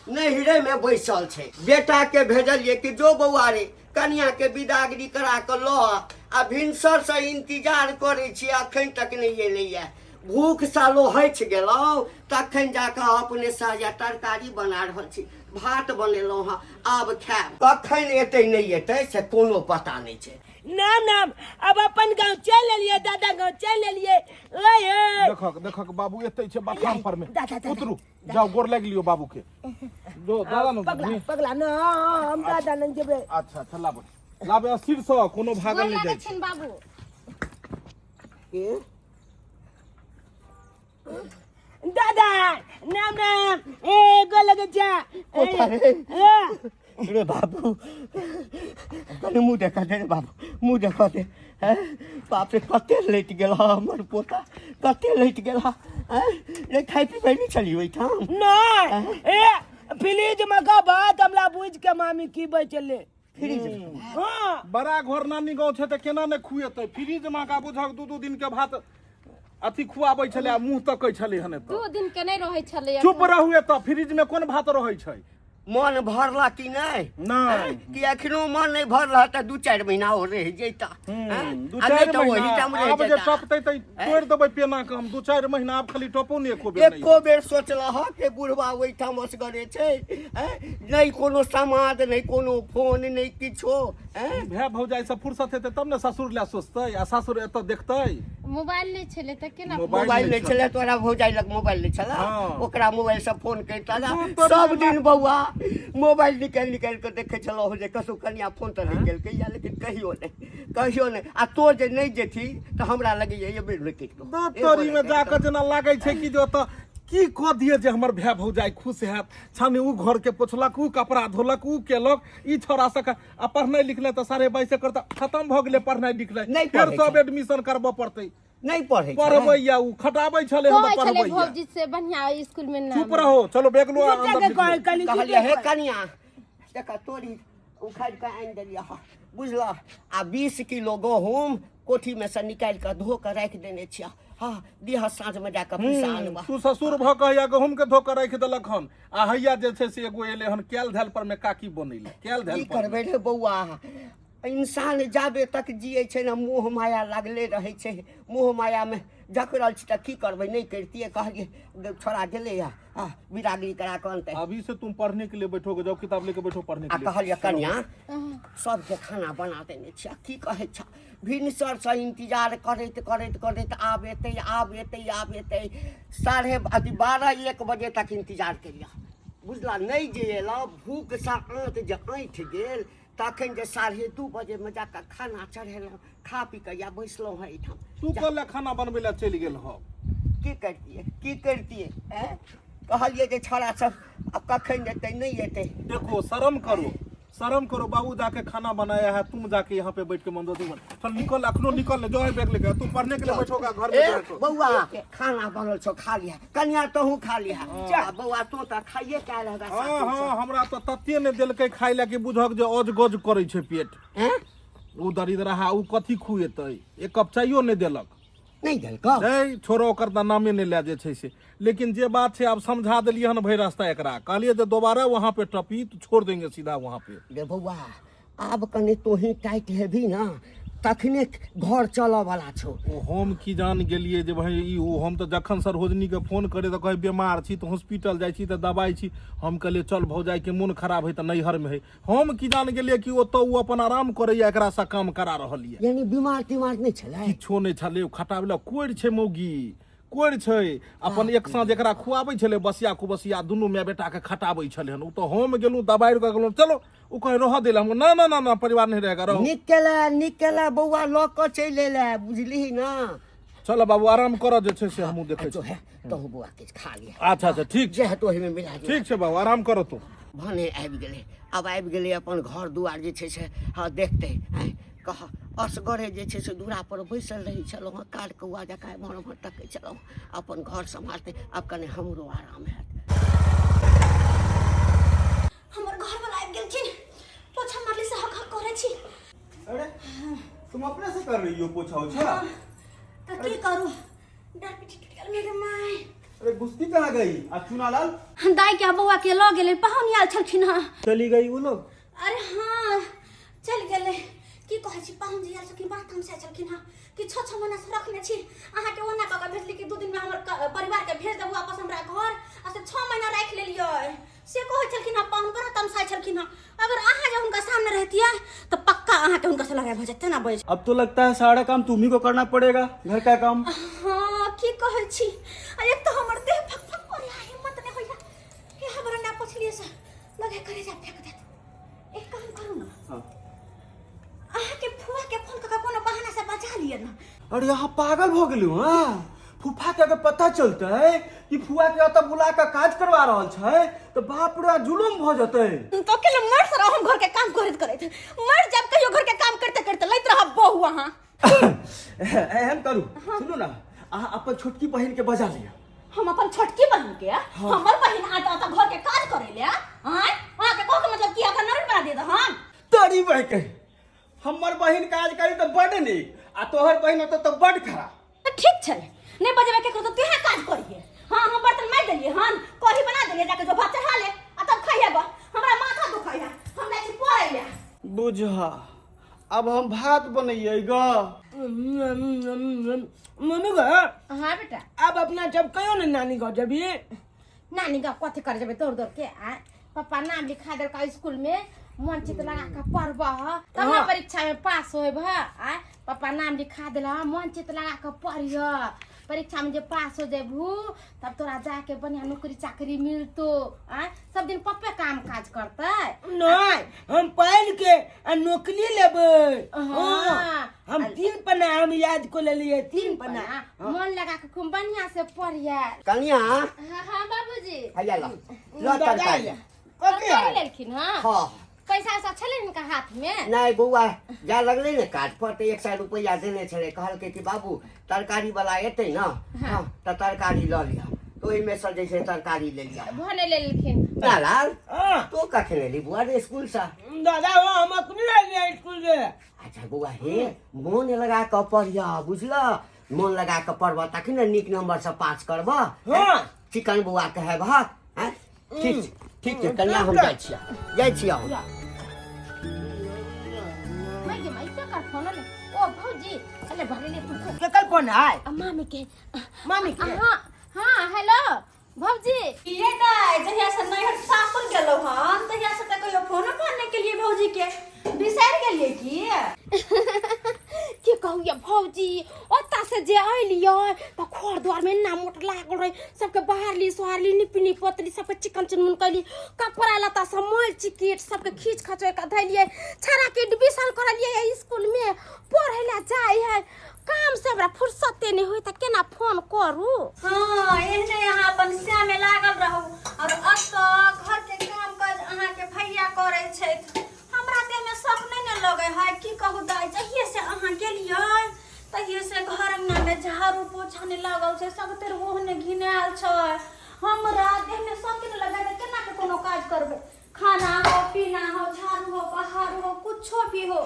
नैहरेमे बैसल छै। बेटाके भेजलियै कि जो बौआ रे, कनियाके विदागरी करा कऽ लऽ आ। आ भिनसरसँ इंतजार करै छी, अखन तक नहि एलैया। भूख सालो हटि गेलहुँ तखन जाकऽ अपने सहजा तरकारी बना रहल छी, भात बनेलहुँ हँ, आब खायब। कखन एतै नहि एतै से कोनो पता नहि छै। नाम नाम, अब अपन गांव चल एलिए, दादा गांव चल एलिए। ओए ओए। देखक देखक, बाबू एतै छै बथान पर में। दादा, दादा। उतरू, जाओ, गोर लागि लियौ बाबू के। जो दादा न। पगला पगला न, हम दादा नहीं जेबे। अच्छा अच्छा, लाबो लाबे, स्थिर से कोनो भागल गोर नहि लागै जाइ छै। छियनि बाबू। के दादा, नाम नाम, ए गो लगे जा। कोथा रे? ए, रे बाबू कनि मुँह देखा दे रे बाबू मुँह देखा दे हैं बाप रे कते लटि गेल हँ हमर पोता कते लटि गेल हँ हैं रे खाइ पीबै नहि छली ओहिठाम नहि ए फ्रिज में का बात हमरा बुझ के मामी की बचले फ्रिज में हाँ बड़ा घर नानी गाँव छै तऽ केना नहि खुएतै फ्रिज में का बुझक दू दू दिन के भात अथी खुआबै छलै आ मुँह तकै छलै हन एतऽ दू दिन के नहि रहै छलै चुप रहू एतऽ फ्रिज में कोन भात रहै छै मन भरला कि नहि नहि कि एखनो मन नहि भरल तऽ 2-4 महीना और रहि जैता हैं? दू आ नहि चारि तऽ महीना ओहिठाम रहि आब जे जैता। टपतै तऽ तोड़ि देबै पेना के हम 2-4 महीना आब खाली टपो नहि एको बेर नहि एको बेर सोचलह के बुढ़वा ओहिठाम असगरे छै हैं? नहि कोनो समाद नहि कोनो फोन नहि किछो हैं? भाय भौजाइ सब फुर्सत हेतै तब ने ससुर लए सोचतै आ सासुर एतऽ देखतै मोबाइल नहि छलै तऽ केना मोबाइल मोबाइल नहि नहि छलै तोरा भौजाइ लग मोबाइल नहि छलै हँ। ओकरा मोबाइल से फोन करिता तू तो सब दिन बौआ मोबाइल निकालि निकालि कऽ देखै छलहुँ जे कसो कनिया फोन तऽ नहि केलकै या लेकिन कहियो नहि कहियो नहि आ तो जे नहि जेती तऽ हमरा लगैया ये बेर नहि करितो दू तोरी में जाकऽ जेना लागै छै कि जे ओतऽ की कऽ दिअ जे हमर भाय भौजाइ खुश हैत छाने उ घर के पोछलक उ कपड़ा धोलक उ केलक ई छोड़ा सक आ पढ़नाइ लिखनाइ तऽ 22.5 करता खत्म भऽ गेलै पढ़नाइ लिखनाइ नहि फेर पढ़ै सब छै। एडमिशन करबऽ पड़तै नहि पढ़ै छै। पढ़बैया उ खटाबै छलै हम कहै तऽ छलै पढ़बैया भौजी से बढ़िया स्कूल में नाम चुप रहो चलो बैग लो झूठे अंदर के निकलो। कहै कनी कहलियै हे कनिया देखा तोरी उखाड़ि कऽ आनि देलियै हँ बुझलह आ 20 किलो गहूँम कोठीमे सँ निकालि कऽ धो कऽ राखि देने छियह हँ दिह साँझमे जा कऽ पैसा आनबह तू ससुर भऽ कऽ हैया गहूँम के धो कऽ राखि देलक हन आ हैया जे छै से एगो एलै हन कैल धैल पर मे काकी बनैले कैल की धैल पर करबै रे बौआ इंसान जाबे तक जियै छै ने मोह माया लागले रहै छै मोह मायामे जकड़ल छी तऽ की करबै नहि करितियै कहलियै छोड़ा गेलैया आ बिदागरी करा कऽ अनतै अभी से तुम पढ़ने के लिए बैठोगे जाओ किताब लेके बैठो पढ़ने आ के लिए कहलियै कनिया सबके खाना बना देने छियै की कहै छ भिनसरसँ इंतजार करैत करैत करैत आब एतै आब एतै आब एतै साढ़े अथी 12-1 बजे तक इंतजार केलियै बुझला नहि जे एलऽ भूखसँ आँत जे ऐंठ गेल तखन जे 2:30 बजेमे जाकऽ खाना चढ़ेलहुँ खा पी कऽ या बैसलहुँ हँ एहिठाम तू कल खाना बनबै लए चलि गेल हँ की करितियै की करितियै आँय कहलियै जे छौड़ा सब आब कखन एतै नहि एतै देखो शर्म करो शर्म करो बाबू जाके खाना बनाया है तुम जाके यहाँ पे बैठ के मंदोदी बन चल निकल अखनो निकल ले जो है बैग लेके तुम पढ़ने के लिए बैठोगा घर में ए जाके। बौआ खाना बनल छौ खा लिहा कनिया तोहू खा लिहा आ बौआ तू तऽ खाइए के आयल हेबा हाँ हाँ हमरा तऽ तते ने देलकै खाय लए कि बुझक जे अज गज करै छै पेट हैं ओ दरिद्रहा ओ कथी खुएतै एक कप चाइयो नहि देलक नहि देलकौ नहीं छोड़ो ओकर तऽ नामे नहि लए जे छै से लेकिन जे बात छै आब समझा देलियै हन भरि रास्ता एकरा कहलियै जे दोबारा वहाँ पे टपी तो छोड़ देंगे सीधा वहाँ पे रे बौआ आब कने तोही टाइट हेबी ना तखने घर चलऽ वाला छौ ओ हम की जान गेलियै जे भाई ई ओ हम तऽ जखन सरोजनी के फोन करे तऽ कहै बीमार छी तऽ हॉस्पिटल जाइ छी तऽ दबाइ छी हम कहलियै चल भौजाइके मोन खराब है तऽ नैहरमे है हम की जान गेलियै कि ओतऽ ओ अपन आराम करैया एकरासँ काम करा रहल यऽ यानी बीमार तीमार नहि छलै किछो नहि छलै ओ खटाबै लए कोरि छै मौगी कोरि छै अपन एक साँझ एकरा खुआबै छलै बसिया कुबसिया दुनू माय बेटाके खटाबै छलै हन ओ तऽ हम गेलहुँ दबारि कऽ गेलहुँ चलो ओ कहै रहऽ देला हम ना ना ना ना परिवार नहीं रहेगा रहो नीक केला नीक केला बौआ लऽ कऽ चलि एला बुझलिही ना चलो बाबू आराम करऽ जे छै से हमहूँ देखै जो छी है तो बौआ किछु खा लिया अच्छा अच्छा ठीक जे है तो ओहिमे मिला दिया ठीक छै बाबू आराम करऽ तू भने आबि गेलै आब आबि गेलै अपन घर दुआर जे छै से हँ देखतै आँय कह असगरे जे छै से दूरापर बैसल रहै छलहुँ हँ कार कौआ जकाँ एम्हर ओम्हर तकै छलहुँ अपन घर सम्हारतै आब कने हमरो आराम हैत हमर घर वाला आबि गेलखिन पोछा मारली से हक हक करै छी अरे तुम अपने से कर रही हो पोछा उछा तऽ की करू डाँट पिटी टूटि गेल मेरे माय अरे गुस्ती कहाँ गई आज चुना लाल दाई के बौआ के लऽ गेलै पाहुन आयल छलखिन हँ चली गई वो लोग अरे हाँ चल गेलै की कहै छी पाहुन जी आयल छलखिन बड़ा तमसायल छलखिन हँ कि 6-6 महीना से रखने छी अहाँके ओना कऽ के भेजली कि 2 दिन में हमर परिवार के भेज देबू वापस हमरा घर आ से 6 महीना राखि लेलियै से कहै छलखिन हँ पाहुन बड़ा तमसाइ छलखिन हँ अगर अहाँ जे हुनका सामने रहतियै तऽ पक्का अहाँके हुनका से लड़ाई भऽ जेतै ना बजै अब तो लगता है सारा काम तुम ही को करना पड़ेगा घर का काम हाँ की कहै छी आ एक तऽ हमर देह फक फक करैया हिम्मत नहि होइया कि हमरा ना पुछलियै से लगे करे जा फेंक देत एक काम करू ना हाँ। अहाँके फुआ के फोन कऽ के कोनो बहाना से बचा लिअ ना अरे यहाँ पागल हो गेलू हाँ फूफा के अगर पता चलतै कि फुआ के एतऽ बुला कऽ काज करवा रहल छै तऽ बाप रे जुलुम भऽ जेतै। तो के मर सर हम घर के काम करैत करैत मर जाब, कहियो घर के काम करते करते लैत रहब बहु अहाँ। एहन करू, सुनू ने, अहाँ अपन छोटकी बहिन के बजा लिअ। हम अपन छोटकी बहिन के? हमर बहिन आता आता घर के काज करे ले? आय, अहाँ के कह के मतलब की अखन नरक बना दे हम? तोरी बहिन के, हमर बहिन काज करी तऽ बड नीक आ तोहर बहिन होतौ तऽ बड खराब। तऽ ठीक छै, नहि बजेबै केकरो तऽ तुहे काज करिहे। हाँ, हम बर्तन मारि देलियै हन, कढ़ी बना देलियै, जाके जो भात चढ़ा ले आ तब खइहे ग। हमरा माथा दुखाइ है, हम जाइ छी पढ़ै ले। बुझा, अब हम भात बनैयै ग। मम्मी गो। हाँ बेटा। अब अपना जब कहियो ने नानी गाँव जबी? नानी गाँव कथी करे जेबै दौड़ दौड़ के? आ पापा नाम लिखा देलका स्कूल में, मन चित लगा के पढ़बह तब ने परीक्षा में पास होब। आ पापा नाम लिखा देला, मन चित लगा के पढ़िह, परीक्षा में जे पास हो जेबहू तब तोरा जाके बढ़िया नौकरी चाकरी मिलतो। आ सब दिन पप्पे काम काज करतै? नहीं, हम पढ़ के आ नौकरी लेबै। हाँ। हम तीन पन्ना हम याद को लेलिए, तीन पन्ना। मन लगा के खूब बढ़िया से पढ़िए। कनिया। हाँ हाँ बाबूजी। हैया ल ल तरकारी। कथी? तरकारी लेलखिन? हाँ। हाँ। पैसा उसा छलै हिनका हाथ में? नहि बौआ, जा लगलै ने काज पर तऽ 100 रुपैआ देने छलै, कहलकै कि बाबू तरकारी वाला एतै ने, हाँ, तऽ तरकारी लऽ लिअ, तऽ ओहिमे सँ जे छै तरकारी ले लिअ। भने ले लेलखिन। लाल। हाँ। तो कखन एली बुआ रे स्कूल सँ? दादा हो, हम अखनी एलियै स्कूल से। अच्छा बौआ, हे मोन लगा कऽ पढ़िह, बुझलह? मोन लगा कऽ पढ़बह तखन ने नीक नंबर सँ पास करबह। हाँ। चिकन बौआ के हेबह हैं? ठीक छै, ठीक छै कन्या, हम जाइ छियै, जाइ छियै हम। मैं गे माई कर फोन ले। ओ भौजी, अरे भले ले तू। केकर फोन है? आ, मामी के। मामी के? हाँ हाँ, हेलो भौजी। ये दाय, जहिया से नैहर सासुर गेलहुँ हन तहिया से तऽ कहियो फोनो फोन नहि केलियै भौजी के, बिसरि गेलियै की? की कहू ये भौजी, ओतऽ से जे अयलियै तऽ घर द्वार में एना मोट लागल रहे, सबके बाहरली सोहारली, निपनी पोतली, सबके चिकन चुनमुन कैली, कपड़ा लत्ता सब मैल चिकिट सबके खींच खचोय के धैलियै, छड़ा के एडमिशन करलियै स्कूल में, पढ़ै लए जाइ है। काम से हमरा फुर्सते नहि होय तऽ केना फोन करू? हाँ, एहने अहाँ अपन श्यामे लागल रहू और अतऽ घर के काम काज अहाँके भैया करै छथि। हमरा देह में शक नहि ने लगै है। की कहू दाइ, जहिये से अहाँ गेलियै तहिये से घर अंगना में झाड़ू पोछा नहि लागल छै, सगतेर ओहने घिनायल छै। हमरा देह में शक नहि लगै तऽ केना के कोनो काज करबै? खाना हो, पीना हो, झाड़ू हो, बहारू हो, कुछो भी हो,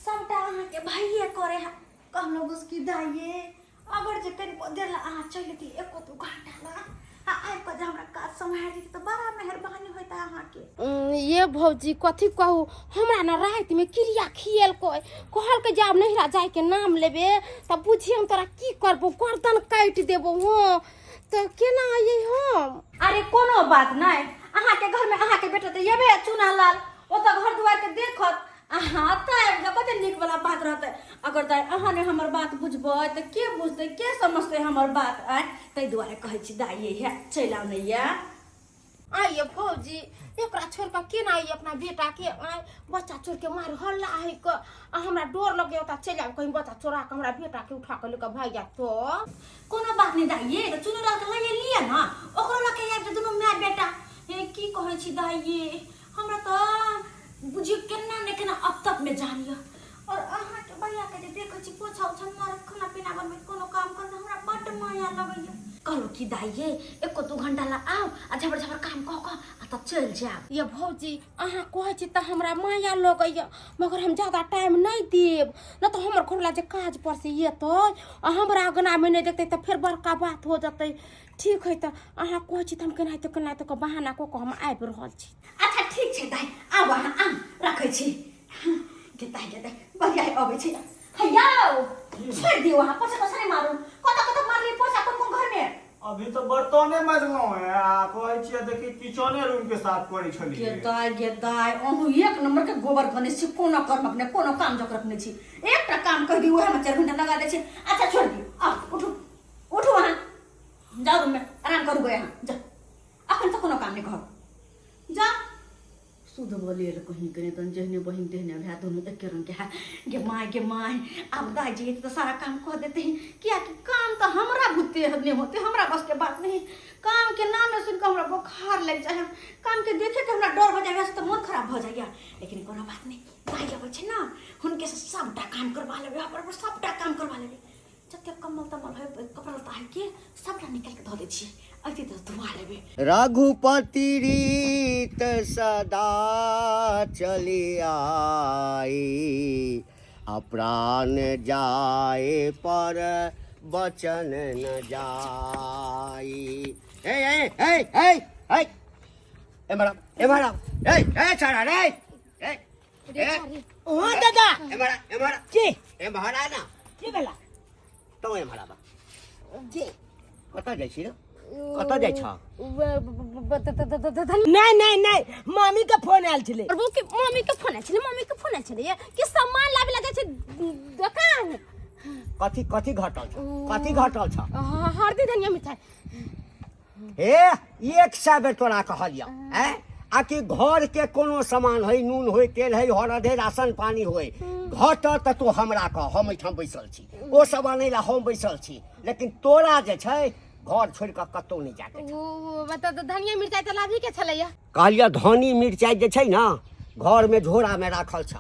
सबटा अहाँके भैये करे है। कहलहुँ उसकी दाइये, अगर जे कनिको देर ला अहाँ चलि अयती, एको दू घंटा ला, आ आबि कऽ जे हमरा काज सम्हारि देती तऽ बड़ा मेहरबानी होइत अहाँके। ये भौजी, कथी कहू, हमरा ने रातिमे क्रिया खिएलकै, कहलकै जे आब नैहरा जायके नाम लेबे तऽ बुझिए हम तोरा की करबो, गर्दन काटि देबो। हँ, तऽ केना अइयै हम? अरे कोनो बात नहि, अहाँके घरमे अहाँके बेटा तऽ एबे चुना लाल, ओतऽ घर दुआरके देखत, अहाँ तऽ आबि जाउ, कते नीक वाला बात रहतै। अगर दाइ अहाँ नहि हमर बात बुझबै तऽ के बुझतै, के समझतै हमर बात? आँय, ताहि दुआरे कहै छी दाइ, ये चलि आउ ने ये। आइए भौजी, एकरा छोड़ कऽ केना आइए अपना बेटा के? आय, बच्चा चोर के मार हल्ला है क, आ हमरा डर लगे, ओतऽ चलि आब, कहीं बच्चा चोरा के हमरा बेटा के उठा के लेके भागि जायत तो। कोनो बात नहि दाइ, ये तऽ चुनू लाल के लइए लिअ ने, ओकरो लऽ के आबि जाउ दुनू माय बेटा। हे की कहै छी दाइ ये, हमरा तऽ बुझियौ केना ने केना अब तक में जानिए। और अहाँके भैया के जे देखै छी पोछा उछा मारत, खाना पीना बनबैत, कोनो काम करत, हमरा बड्ड माया लगैया। कहलहुँ कि दाइ ये, एको दू घंटा ला आउ आ झबर झबर काम कऽ कऽ आ तब चलि जायब। ये भौजी, अहाँ कहै छी तऽ हमरा माया लगैया, मगर हम ज्यादा टाइम नहि देब, नहि तऽ हमर घरवला जे काज पर से एतै आ हमरा अङ्गनामे नहि देखतै तऽ फेर बड़का बात हो जेतै। ठीक है, तऽ अहाँ कहै छी तऽ हम केनाहितो केनाहितो कऽ बहाना कऽ कऽ हम आबि रहल छी। अच्छा ठीक छै दाइ, आउ अहाँ, आउ, रखै छी। गे दाइ, गे दाइ, बढ़िया अबै छै। हैयौ, छोड़ि दियौ अहाँ, पोछा तोछा नहि मारू। कतऽ कतऽ मारलियै पोछा, कोन कोन घरमे? अभी तऽ बर्तने मजलहुँ हेँ आ कहै छियै देखी किचने रूम के साफ करै गे छलियै। दाइ, गे दाइ, अहूँ एक नंबर के गोबर गणेश छी, कोनो कर्मक नहि, कोनो काम जोकरक नहि छी। एकटा काम कहि दियौ उएहमे 4 घंटा लगा दै छी। अच्छा छोड़ि दियौ, आउ उठू, उठू अहाँ, जाउ रूममे आराम करू गे अहाँ, जाउ, अखन तऽ कोनो काम नहि कहब, जाउ। सुधर। शुद्ध बलेल कहीं के नहीं तन जेहने बहिन तेहने भाई दोनों एके रंग के है। गे my, गे my, आब दाई जी तो सारा काम कह देते हैं, किया कि काम तो हमरा भूते नहीं होते, हमरा बस के बात नहीं। काम के नाम सुन के हमरा बुखार लग जाए, काम के देखे के हमरा डर हो जाए, वैसे तो मन खराब हो जाए। लेकिन कोनो बात नहीं, दाई अबै छै ना, हुनके से सबटा काम करवा लेबै, बराबर सबटा काम करवा लेबै। जते कम्बल तम्बल है, कपड़ा लत्ता है के सबटा निकाल के धऽ दै छियै, अइते तऽ धुआ लेबै। रघुपति रीत सदा चली आई, आ प्राण जाए पर बचन न जाई। ए ए ए ए ए, एम्हर आउ, एम्हर आउ। ए ए छौड़ा रे, ए ए, ओ दादा। एम्हर आ, एम्हर आ। के? एम्हर आ ना। के भेला? तों एम्हर आबा। के? कतऽ जाइ छी रे? कतऽ जाइ छह? नहीं नहीं नहीं, मामी के फोन आयल छलै। प्रभु के मम्मी के फोन आयल छलै, मम्मी के फोन आयल छलै कि सामान लाबे ला जाइ छै दोकान। कथी कथी घटल छ? कथी घटल छ? हरदी धनिया मिठाई। हे, 100 बेर तोरा कहलियौ हैं आ कि घर के कोनो सामान है, नून होय, तेल है, हरद है, राशन पानी होय, घटत तऽ तू हमरा कह, हम एहिठाम बैसल छी, ओ सब आनै ला हम बैसल छी, लेकिन तोरा जे छै घर छोड़ि कऽ कतहु नहि जाके छै। ओ मतलब तऽ धनिया मिरचाई तऽ लाभी के छलैया। कहलियौ धनी मिरचाई जे छै ने घरमे झोरामे राखल छ,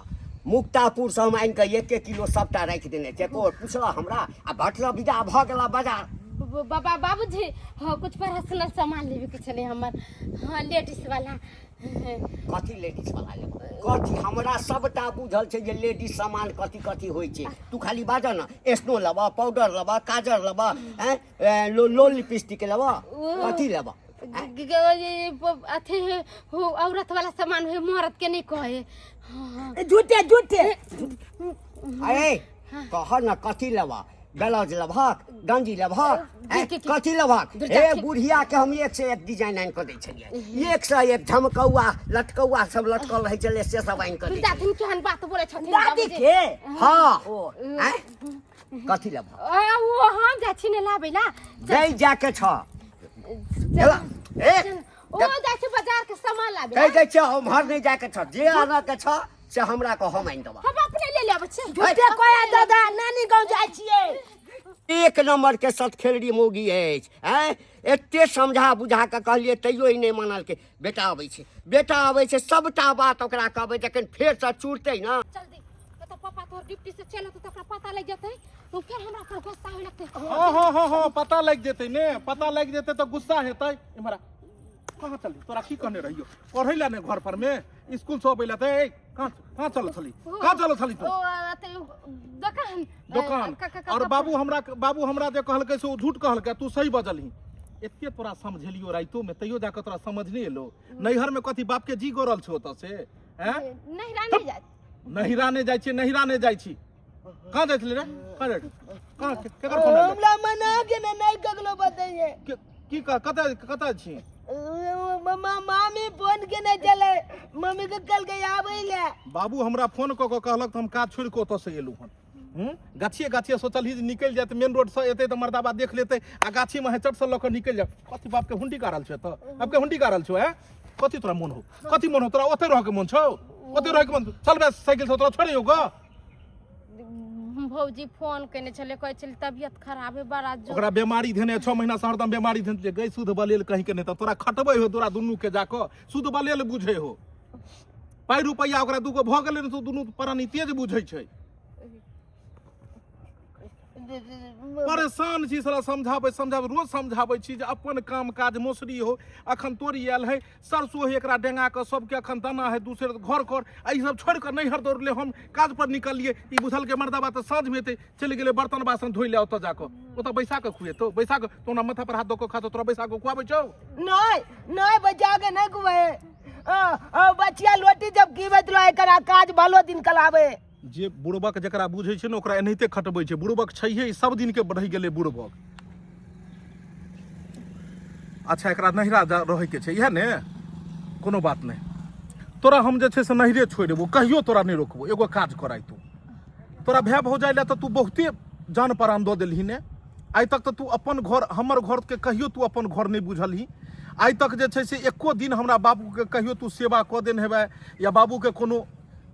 मुक्तापुरसँ हम आनि कऽ 1 1 किलो सबटा राखि देने छियै। एको पुछलह हमरा आ भटल विदा भऽ गेला बाजार। बाबा बाबूजी, हाँ कुछ पर्सनल सामान लेबे के छलै हमर, हाँ लेडीज वाला। कथी लेडीज वाला लेबो? कथी? हमरा सबटा बुझल छै जे लेडीज सामान कथी कथी होइ छै। तू खाली बाजऽ ने, स्नो लेबऽ, पाउडर लेबऽ, काजर लेबऽ, हैं, ए, लो लिपस्टिक लेबऽ, कथी लेबऽ? अथी हो, औरत वाला सामान हो, मर्द के नहीं कहे। हाँ। झूठे झूठे। अरे कह न कथी लेबऽ? ब्लाउज लेबहक, गंजी लेबहक, हैं? कथी लेबहक? ए बुढ़िया के हम 1 से 1 डिजाइन आनि कऽ दै छलियै, 1 से 1 झमकौआ लटकौआ सब लटकल रहै छलै, से सब आनि कऽ दै छलियै। दादी केहन बात बोलै छथिन दादी बाबूजी। के? हाँ। हैं? कथी लेबहक? आ, ओ हम जाइ छी ने लाबै ला। नहि जाके छ। ए ओ जाइ छी बाजार के सामान लाबै। कहि दै छियै उम्हर नहि जाके छ, जे आनऽ के छ से हमरा कह, हम आनि देबऽ। हम अपने ले लेबै छी। झूठे कोया दादा, नानी गाँव जाइ छियै। 1 नंबर के सतखेलरी मौगी अछि। आँय, एते समझा बुझा कऽ कहलियै तैयो ई नहि मानलकै। बेटा अबै छै, बेटा अबै छै, सबटा बात ओकरा कहबै, जखन फेरसँ चुरतै ने। जल्दी कतऽ पापा तोहर ड्यूटी से चलि अतौ तऽ ओकरा पता लागि जेतै, तो फेर हमरा पर गुस्सा होय लगतै। हाँ हाँ हाँ हाँ, पता लागि जेतै ने, पता लागि जेतै तऽ गुस्सा हेतै। इम्हर आ, कहाँ चलली? तोरा की कहने रहियो पढ़ै ला ने घर पर में, स्कूल से अबै ला तऽ ए, कहाँ कहाँ चल छली, कहाँ चल छली तू? ओ अते दोकान। दोकान। और बाबू हमरा, बाबू हमरा जे कहलकै से ओ झूठ कहलकै, तू सही बजलही। एते तोरा समझेलियो राइतो में, तैयो जाके तोरा समझ नहीं एलो। नैहर में कथी बाप के जी गड़ल छौ ओतऽ से? हैं? नैहरा नहीं जाइ। नैहरा नहीं जाइ छी, नैहरा नहीं जाइ छी। कहाँ जाइ छली रे? कहाँ जाइ? कहाँ केकर फोन आयल? हमरा मना के ने नहीं ककरो बताइए। की कतऽ कतऽ छी? मामी फोन के नहीं चले, मम्मी के कल के आबै ले। बाबू हमरा फोन कऽ कऽ कहलक तऽ हम काज छोड़ि कऽ ओतऽ से एलहुँ हन। गाछिए गाछिए सोचलही जे निकलि जायत, मेन रोड से एतै तऽ मर्दाबा देख लेतै आ गाछी में चट से लऽ कऽ निकलि जायत। कथी बाप के हुंडी गाड़ल छौ एतऽ? बाप के हुंडी गाड़ल छौ? हैं? कथी तोरा मोन हो? कथी मोन हो तोरा? ओतै रहके मोन छौ? ओतै रहके मोन? चल बे साइकिल से तोरा छोड़ियौ गऽ। भौजी फोन केने छलै, कहै छलै तबियत खराब है बड़ा जोर। ओकरा बेमारी धेने 6 महीना से हरदम बेमारी धेने गई। सुध बलेल कहीं के नहीं तऽ तोरा खटबै हो, तोरा दुनू के जाकऽ सुध बलेल बुझै हो। पाइ रुपैआ ओकरा दूगो भऽ गेलै ने तऽ दुनू प्राणी तेज बुझै छै। परेशान छी साला, समझाबै समझाबै रोज समझाबै छी जे अपन काम काज मौसरी हो, अखन तोरी आयल है, सरसो है, एकरा डेंगा कऽ सबके अखन दाना है, दूसरे घर कर आ ई सब छोड़ि कऽ नैहर दौड़ले। हम काज पर निकललियै, ई बुझलकै मर्दाबा तऽ साँझ मे एतै, चलि गेलै बर्तन बासन धोइ लए ओतऽ जाकऽ। ओतऽ बैसा कऽ खुएतौ? बैसा कऽ तोरा माथा पर हाथ दऽ कऽ खातो? तोरा बैसा कऽ खुआबै छौ? नहीं नहीं, बचा के नहीं खुआए। बचिया लोटी जब कीबैत रहे, एकरा काज भलो दिन कलावे। जे बुड़बक जकरा बुझै छै ने ओकरा एनाहिते खटबै छै। बुड़बक छैहे ई, सब दिन के रहि गेलै बुड़बक। अच्छा एकरा नैहरा रहै के छै इएह ने? कोनो बात नहि, तोरा हम जे छै से नैहरे छोड़ि देबो, कहियो तोरा नहि रोकबो। एगो काज कराय तू, तोरा भाय भौजाइ लए तऽ तू बहुते जान प्राण दऽ देलही ने आइ तक, तऽ तू अपन घर हमर घरके कहियो तू अपन घर नहि बुझलही। आइ तक जे छै से एको दिन हमरा बाबूके कहियो तू सेवा कऽ देने हेबै या बाबूके कोनो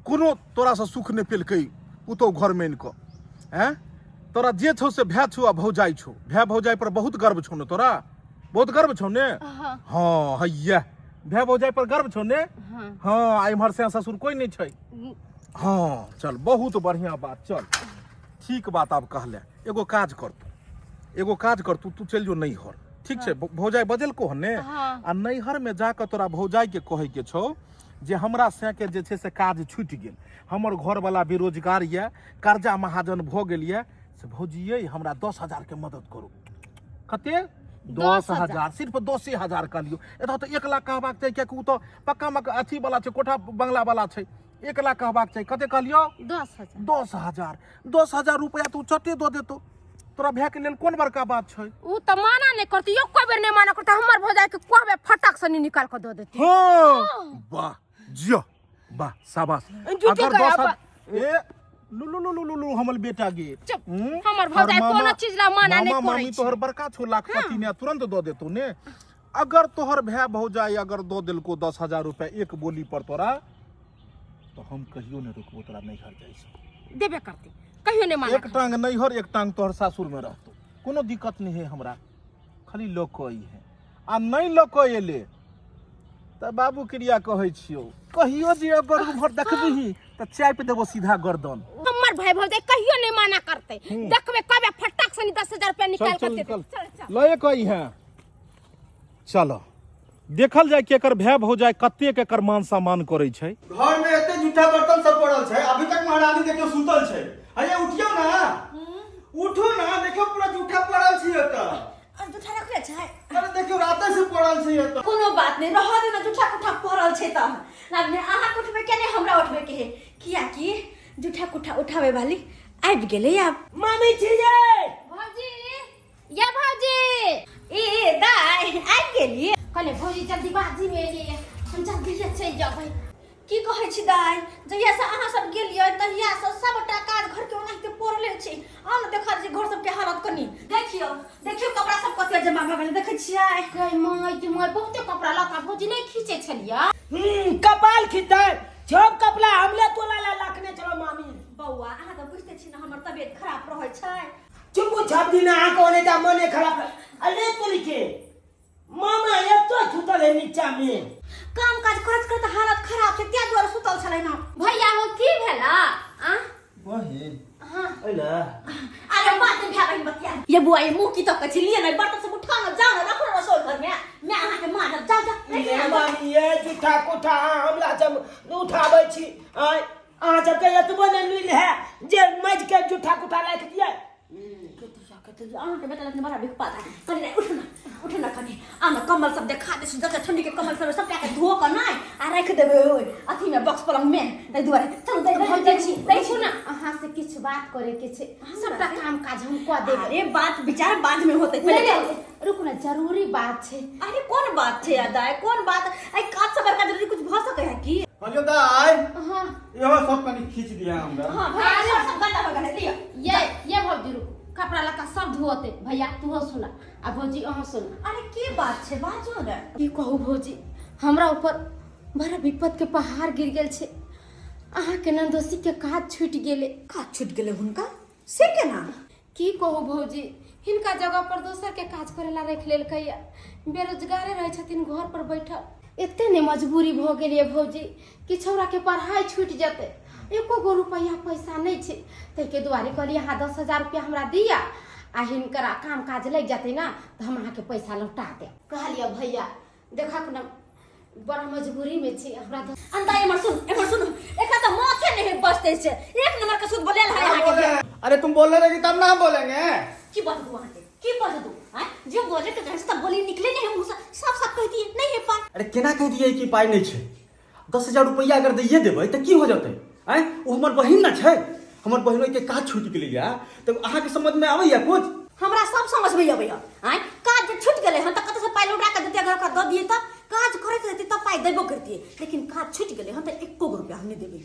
कोनो तोरासँ सुख नहि पेलकै पुतहु घरमे आनि कऽ आँय तोरा जे छौ से भाय छौ आ भौजाइ छौ भाय भौजाइ पर बहुत गर्व छौ ने तोरा बहुत गर्व छौ ने हँ हैया भाय भौजाइ पर गर्व छौ ने हँ आ इम्हर से ससुर कोइ नहि छै हँ चल बहुत बढ़िआँ बात चल ठीक बात आब कहले एगो काज कर तू एगो काज कर तू तू चलि जो नैहर ठीक छै भौजाइ बजेलको हन ने आ नैहरमे जाकऽ तोरा भौजाइके कहैके छौ जे हमरा सैके जे छै से काज छुटि गेल हमर घरवला बेरोजगार यऽ कर्जा महाजन भऽ गेल यऽ से भौजी यै हमरा 10,000के मदद करू कते 10,000 सिर्फ 10,000 कहलियौ एतऽ तऽ 1 लाख कहबाक चाही कियाकि ओ तऽ पक्का मक अथी वाला छै कोठा बंगला वाला छै 1 लाख कहबाक चाही कते कहलियौ 10,000 10,000 10,000 रुपया तू चटे दऽ देतो तोरा भाय के लेल कोन बड़का बात छै उ तऽ माना नहि करती एको बेर नहि माना करती हमर भौजाई के कहबे फटक से नहीं निकाल के दऽ देती हाँ वाह जियो वाह शाबाश झूठे अगर कहे दस ए लू लू लू लू लू लू हमर बेटा गे चुप, हम्म? हमर भौजाई तोहर कोनो चीज ला मना नहि मामा करै मामी छै। तोहर बड़का छौ लाखपति ने तुरंत दऽ देतौ ने अगर तोहर भाय भौजाई अगर दऽ देलको 10,000 रुपया एक बोली पर तोरा तो हम कहियो नहि रुकबो तोरा नैहर जाइ से देबे करती कहियो नहि माना एक टांग नैहर एक टांग तोहर सासुर में रहतो कोनो दिक्कत नहीं है हमरा खाली लऽ कऽ अइहे आ नहि लऽ कऽ एले तऽ बाबू क्रिया कहै छियौ कहियो जे अगर उम्हर देखबिही तऽ चापि देबो सीधा गर्दन हमर भाई भौजाई कहियो नहीं माना करते देखबे कबे फटक से 10,000 रुपया चल निकाल चल के देते निकल चल चल लए कऽ अइहे चलो देखल जाय कि एकर भाय भौजाई कतेक एकर मान सम्मान करै छै घर में एते जूठा बर्तन सब पड़ल छै अभी तक महारानी देखियो सुतल छै अरे उठियो ना उठू ना देखियो पूरा जूठा पड़ल छै एतऽ अरे जूठा रखले छै अरे देखियो राते से पड़ल छै एतऽ कोनो बात नहीं रह दे ना जूठा कुठा पड़ल छै तऽ आब ने अहाँ के उठबै के नहीं हमरा उठबै के है कियाकि जूठा कुठा उठावे वाली आबि गेलै आब मामी छियै भौजी ये भौजी ए दाइ आबि गेली कहले भौजी जल्दीबाजी में एलियै हम जल्दी से चलि जेबै की कहै छी दाइ जहिया से अहाँ सब गेलियै तहिया से सबटा काज घर के ओनाहिते पड़ले छै आउ ने देखा छै घर सबके हालत कनी देखियौ देखियौ कपड़ा सब कते जमा भऽ गेलै देखै छियै गै माय के माय बहुते कपड़ा लत्ता भौजी नहि खींचै छलियै कपाल खींचतै सब कपड़ा हमले तोला ला लाखने चलो मामी बौआ अहाँ तऽ बुझिते छी ने हमर तबियत खराब रहै छै चुपू छप दिन अहाँ को ता मने खराब अरे तोरी के मामा एतो सुतल है नीचा में काम काज करैत करैत हालत खराब छै ताहि दुआरे सुतल छलै ना भैया हो की भेला आ बहिन हाँ अइला अरे बात नहीं भाई बहिन बतिया ये बुआ ये मुंह की तो कछि लिए नहीं बर्तन सब उठा ना जाओ ना रखो ना रसोई घर में मैं अहाँ के मारब जाओ जाओ ये मामी ये जूठा कोठा अहाँ हमरा सब उठाबै छी आँय अहाँ सबके एतबो नहि लुरि है जे मजि के जूठा कोठा राखि दियै अहाँके बेटा लग बड़ा बिखपा था कनि नहीं उठू ना उठू ना कनि आ ना कम्बल सब देखा दे जते ठंडी के कम्बल सब सबटा के धो के नहीं आ राख देबै ओइ अथी में बॉक्स पलंग में ताहि दुआरे चलू दै दै दै छी दै छी देखू ना अहाँ से किछु बात करे के छै सबटा काम काज हम कऽ देबै अरे बात विचार बाद में होतै नहीं, पहिले नहीं, रुकू ना जरूरी बात छै अरे कोन बात छै दाय कोन बात ऐ काज से बड़का जरूरी कुछ भऽ सकै है की कहलियो दाइ हाँ इहो सब कनि खींच दिया हमरा हां भैया सब सब गंदा हो गेलै लिअ ये भौजी रुकू कपड़ा लत्ता सब धोते भैया तूहो सुना आ भौजी अहाँ सुना अरे की बात छै बाजू ने की कहू भौजी हमरा ऊपर बड़ा विपद के पहाड़ गिर गेल छै अहाँके नन्दोसी के काज छूटि गेलै काज छूटि गेलै हुनका से केना की कहू भौजी हिनका जगह पर दोसर के काज करे ला रख लेलकै या बेरोजगारे रहै छथिन घर पर बैठल एते ने मजबूरी भऽ गेल ये भौजी कि छौड़ा के पढ़ाई छूटि जेतै एको गो रुपैआ पैसा नहि छै ताहिके दुआरे कहलियै अहाँ 10,000 रुपैआ हमरा दिअ आ हिनकर काम काज लागि जेतै ने तऽ हम अहाँके पैसा लौटा देब कहलियै भैया देखक ने बड़ा मजबूरी में छी हमरा अंता एमर सुन एमर सुन एकरा त माथे नहीं बसते छै एक नंबर के सुध बोलेल है अहाँ के अरे तुम बोलने लगी तब ना हम बोलेंगे की बात दू अहाँ के की बात दू हैं जो बोले के चाहे से त बोली निकले नहीं मुंह से साफ साफ कह दिए नहीं है पाई अरे केना कहि दियै कि पाइ नहि छै 10,000 रुपैआ अगर दैये देबै तऽ की हो जेतै आँय ओ हमर बहिन ने छै हमर बहिन के काज छूटि गेलैया तऽ अहाँके समझमे आबैया कुछ हमरा सब समझ में अबैया आँय काज जे छूटि गेलै हन तऽ कतऽसँ पाइ लौटा कऽ देतै अगर ओकरा दऽ दियै तऽ काज करैत रहतै तऽ पाइ देबो करतियै लेकिन काज छूटि गेलै हन तऽ एको गो रुपया हम नहि देबै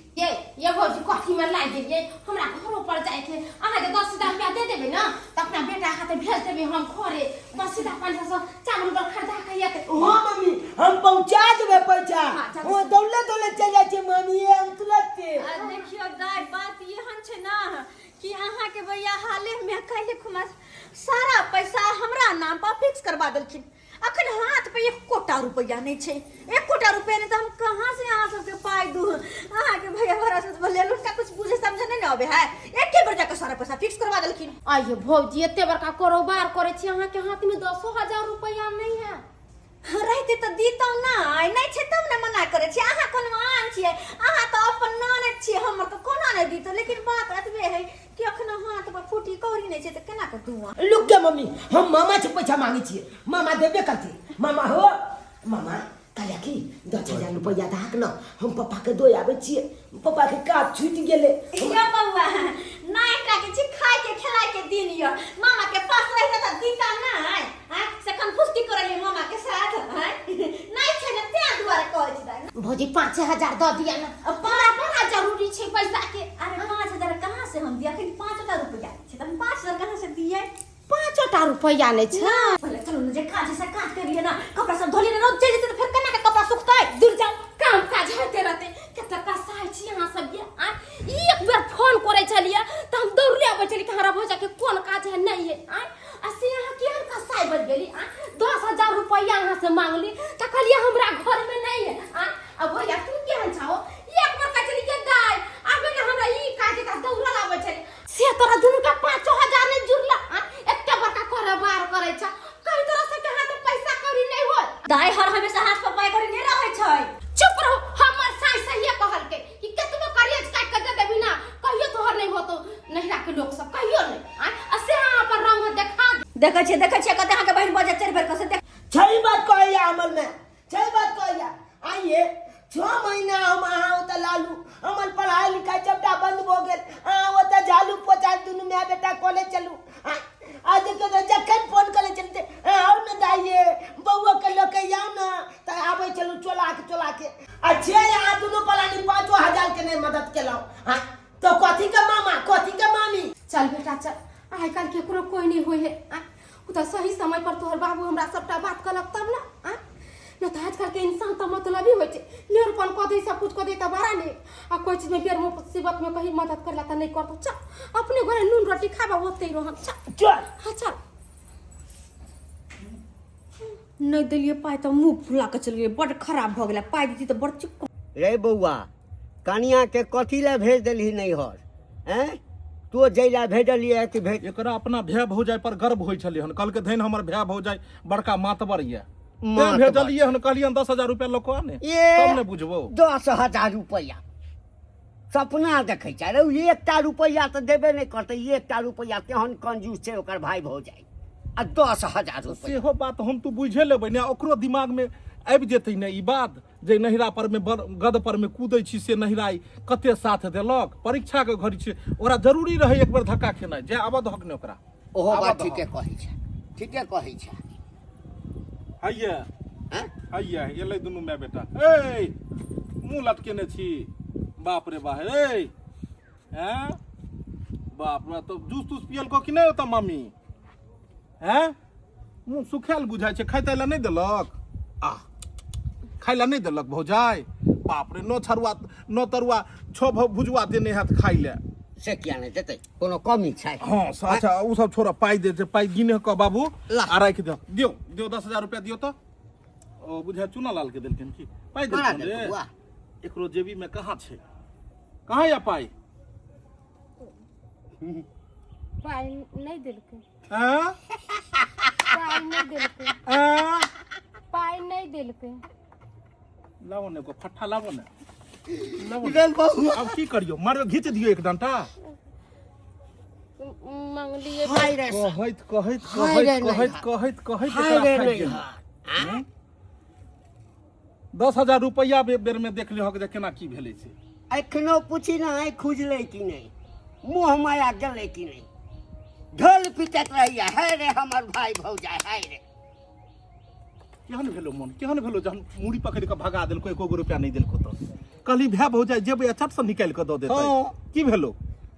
ये भौजी कथी में लागि गेलियै हमरा घरो पर जाय के अहाँ जे 10,000 रुपया दे देबै ने तऽ अपना बेटा हाथे भेज देबै हम घरे बस सीधा 500 चावल उवल खरीदा के एतै हम काल्हि खुमा सारा पैसा हमरा नाम पर फिक्स करवा देलखिन। अखन हाथ पे एकोटा रुपैआ नहि छै, एकोटा रुपैआ नहि, तऽ हम कहाँ से अहाँ सबके पाइ दू? अहाँके भैया बड़ा से बोले हुनका कुछ बुझे समझे नहीं ने आबे है, एके बेर जाके सारा पैसा फिक्स करवा देलखिन। आइयो भौजी, एते बड़का कारोबार करै छी, अहाँके हाथ में 10,000 रुपैआ नहीं है? रहते तऽ दीतौ नहि, नहि छै तब ने मना करै छी। अहाँ कोनो आन छियै, अहाँ तऽ अपन ननद छियै हमर, तऽ कोना नहि दीतौ? लेकिन बात एतबे है कि अखन हाथ पर फूटी कौड़ी नहि छै, तऽ केना कऽ दू? लुक गे मम्मी, हम मामा से पैसा मांगे छियै, मामा देबे करतै। मामा हो मामा, कहलियै कि 10,000 रुपैआ दहक न, हम पप्पा के दो आबै छियै, पप्पा के काज छूटि गेलै। यो बौआ, नहि एकरा के छी खाय के खेलाय के दिन यो, मामा के पास रहिते तऽ दीता नहि आँय, से कनफुसकी करलियै मामा के साथ आँय, नहि छै ने तें दुआरे कहै छी दाइ। भौजी, 5,000 दऽ दिअ ने, बड़ा बड़ा जरूरी छै पैसा के। अरे 5,000 कहाँ से हम दिअ? अखन 5टा रुपैआ छै तऽ हम 5,000 कहाँ से दियै? 5टा रुपैआ नहि छै। पहिले चलू ने, जे काज है से काज कर लिअ ना, कपड़ा सब धो लिअ ने, रौद चलि जेतै तऽ फेर केना के कपड़ा सुखतै? दूर जाउ, काम काज होते रहते। कते कसाइ छी अहाँ सब ये आ? ई एक बेर फोन करै छलियै तऽ हम दौड़ले अबै छलियै कि हमरा भौजा के कोन काज है नहीं है आ? आ से अहाँ केहन कसाइ बनि गेली आ? 10,000 रुपैआ अहाँ से मांगली तऽ कहलियै हमरा घर में नहीं है आ? आ भैया, तू केहन छहो? एक बेर कहै छली के दाइ आबे ने, हमरा ई काज है, तऽ दौड़ल आबै छली। से तोरा दुनू के 5,000 नहीं जुड़ला आ? एते बड़का कारोबार करै छ, कहीं तोरा सबके हाथ में पैसा कौड़ी नहीं होय? दाइ, हर हमेशा हाथ पर पाइ कौड़ी नहि रहै छै। चुप रहो। हमर साई सहिए कहलकै कि केतबो करेज काटि के दे देबी ना, कहियो तोहर नहीं होतो, नहिरा के लोक सब कहियो नहीं आ। आ से अहाँ अपन रंग देखा दे। देखै छियै, देखै छियै, कते अहाँके बहिन बजै चारि बेर कसे देख। छै बात कहैया अमल में, छै बात कहैया। आइए 6 महीना हम अहाँ ओतऽ लालू, हमर पढ़ाई लिखाई सबटा बंद भऽ गेल। अहाँ ओतऽ झाड़ू पोछा, दुनू माय बेटा कॉलेज चलू। आ देखियौ तऽ जखन फोन करै छलियै, आउ ने दाइये, बौआ के लऽ के आउ ने, तऽ आबै छलहुँ चोला के चोला के। आ छै अहाँ दुनू पलानी 5,000 के नहि मदद केलहुँ। हाँ, तऽ कथी के मामा, कथी के मामी? चल बेटा चल, आइ काल्हि केकरो कोई नहीं होय है आ? उ तऽ सही समय पर तोहर बाबू हमरा सबटा बात कहलक तब ने आ? नहि तऽ आजकल के इंसान तऽ मतलबी होइ छै, नेरपन कऽ दै, सब कुछ कऽ दै तऽ बड़ा नीक, आ कोई चीज में बेर मुसीबत में कहीं मदद करला तऽ नहि करतौ। चल, अपने घरे नून रोटी खाबा, ओतै रहम, चल। चल। हाँ, चल। नहि देलियै पाइ तऽ मुँह फुला कऽ चलि गेलियै, बड्ड खराब भऽ गेलै। पाइ दैती तऽ बड़ चिक्कन। रे बौआ, कनियाके कथी लए भेज देलही नैहर? ऐं, तो जै लए भेजलियै कि भेज एकरा अपना भाय भौजाइ पर गर्व होइ छलै हन, कहलकै धनि हमर भाय भौजाइ बड़का मातबर यऽ, तें मातबर। भेजलियै हन, कहलियै हन 10,000 रुपया लऽ कऽ आने ए तब ने बुझबौ। 10,000 रुपैआ सपना देखै छै रे, एकटा रुपैआ तऽ देबे नहि करतै, एकटा रुपैआ। तेहन कंजूस छै ओकर भाय भौजाइ, आ 10,000 रुपैआ। सेहो बात हम तू बुझे लेबै ने, ओकरो दिमागमे आबि जेतै ने ई बात जे नहिरा पर में गद पर में कूदै छी से नहिरा कते साथ देलक। परीक्षा के घड़ी छै, ओकरा जरूरी रहै एक बेर धक्का खेनाइ। जे आबऽ दहक ने ओकरा। ओहो आबऽ बात दहक। ठीके कहै छै, ठीके कहै छै। हैया। हैं? हैया, एलै दुनू माय बेटा। ए, मुँह लटकेने छी, बाप रे बा, ए हैं, बाप रे, तो जूस तूस पियलको कि नहि ओतऽ मम्मी? हैं, मुँह सुखायल बुझाइ छै, खाइ ताइ लए नहि देलक? आ खाइ लए नहि देलक भौजाइ? बाप रे, नौ छरुआ नौ तरुआ छओ भुजुआ देने हैत खाइ लए। से किया नहि देतै? कोनो कमी छै? हँ, अच्छा, ओ सब छोड़, पाइ दे छै, पाइ गिने कऽ बाबू। ला। आ राखि दियौ, दियौ दियौ, 10,000 रुपया दियौ तऽ। ओ बुझाय चूना लाल के देलखिन की पाइ? कना देलखिन देलकै रे? बुआ? एकरो जेबी में कहाँ छै, कहाँ या पाइ? पाइ नहि देलकै। आँ? पाइ नहि देलकै। आँ? पाइ नहि देलकै। लाबो ने एगो फट्ठा, लाबो ने, लाबो ने। गेल बौआ। अब की करियो? मारियो, घीच दियो एक डंटा। मंगलियै। हाय रे कहैत कहैत हाय रे कहैत कहैत नैहर। कहैत कहैत हाय एकरा रे फाटि गेल। नैहर। 10,000 रुपैआ बेर में देख लिहक जे केना की भेलै से। एखनो पूछी ने, आँखि खुजलै कि नहि, मुँह माया गेलै कि नहि, ढोल पिटैत रहैया, हे रे हमर भाय भौजाइ, हाय रे। केहन भेलो मन, केहन भेलो जहन मूड़ी पकड़ि कऽ भगा देलको, एको गो रुपया नहि देलको? तऽ कहली भाय भौजाइ जेबै आ चट से निकालि कऽ दऽ देतै। हँ। की भेलो?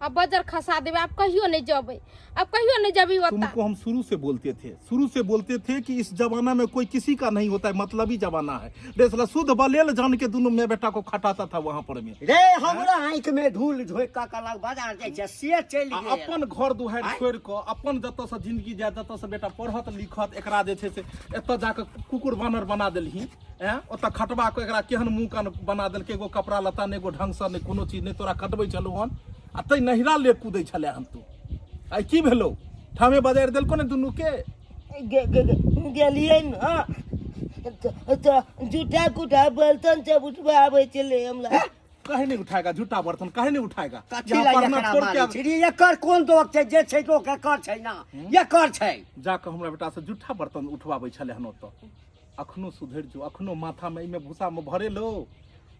आ बजर खसा देबै। आब कहियो नहि जेबै, अब कहियो नहीं जबी होता। तुमको हम शुरू से बोलते थे, शुरू से बोलते थे कि इस जमाना में कोई किसी का नहीं होता है, मतलबी जमाना है। रे साला शुद्ध बलेल जान के दोनों मैं बेटा को खटाता था वहां पर में। रे हमरा आँखि में धूल झोंकि कऽ कहलक बाजार जाइ छै से चलि आ गेल। अपन घर दुहारि छोड़ि कऽ अपन जतऽ से जिंदगी जाय ततऽ से बेटा पढ़त लिखत, एकरा जे छै से एतऽ जाकऽ कुकुर बानर बना देलही। ऐं ओतऽ खटबा कऽ एकरा केहन मुँह कान बना देलकै, एगो कपड़ा लत्ता नहि, एगो ढङ्गसँ नहि, कोनो चीज नहि। तोरा खटबै छलहुँ हन आ तै नहिरा ले कूदै छलै हन तू। आइ की भेलौ? ठामे बजारि देलको ने दुनूके। गेलियै ने तऽ जूठा कुठा बर्तन सब उठबाबै छलै हमरा। काहे नहीं उठाएगा झूठा बर्तन, काहे नहीं उठाएगा? कथी यहाँ लए पढ़ना एकरा छोड़ के मारै छी रे? एकर कोन दोख छै? जे छै दोख एकर छै ना, एकर छै। जाकऽ हमरा बेटा से झूठा बर्तन उठबाबै छलै हन ओतऽ। अखनो सुधरि जो, अखनो माथा में एहिमे भूसा में भरेलो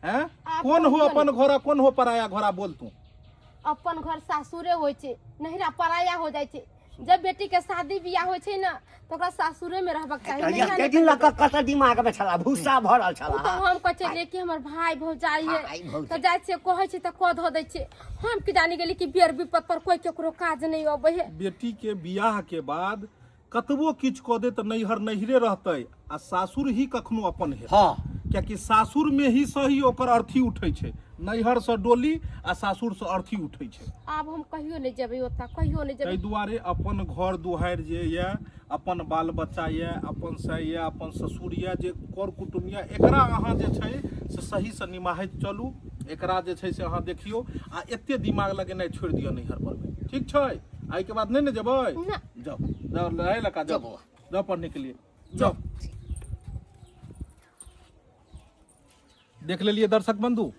हैं। आब कोन हो कहियो अपन घोड़ा, कोन हो पराया घोड़ा, बोल तू। अपन घर सासुरे होइ छै, नहिरा पराया हो जाइ छै। जब बेटी के शादी बियाह होइ छै ने तऽ ओकरा सासुरे में रहबाक चाही, नहिरा एते नहि। दिन लऽ कऽ कतऽ दिमाग में छला भूसा भरल ओ छला? तऽ हम कहै छलियै कि हमर भाय भौजाइ है भाय भौजाइ। तऽ जाइ छियै कहै छै तऽ कऽ धऽ दै छियै। हम की जानी गेली कि बेर विपद पर कोई केकरो काज नहि अबै है। बेटी के बियाह के बाद कतबो किछु कऽ दे तऽ नैहर नैहरे रहतै आ सासुर ही कखनो अपन हेतै। कियाकि सासुर में ही सही ओकर अर्थी उठै छै। नैहर से डोली आ सासुर से अर्थी उठै छै। आब हम कहियो नहि जेबै ओतऽ, कहियो नहि जेबै। ताहि दुआरे अपन घर दुहारि जे यऽ, अपन बाल बच्चा यऽ, अपन से यऽ, अपन ससुर यऽ, जे कर कुटुम्ब यऽ, एकरा अहाँ जे छै से सहीसँ निमाहैत चलू। एकरा जे छै से अहाँ देखियौ आ एते दिमाग लगेनाइ छोड़ि दियौ नैहर पर मे। ठीक छै? आइके बाद नहि ने जेबै? ना। जाओ जाओ, रहे लगा, जाओ जाओ। जाओ पढ़ने के लिए जाओ। देख लेलिए दर्शक बंधु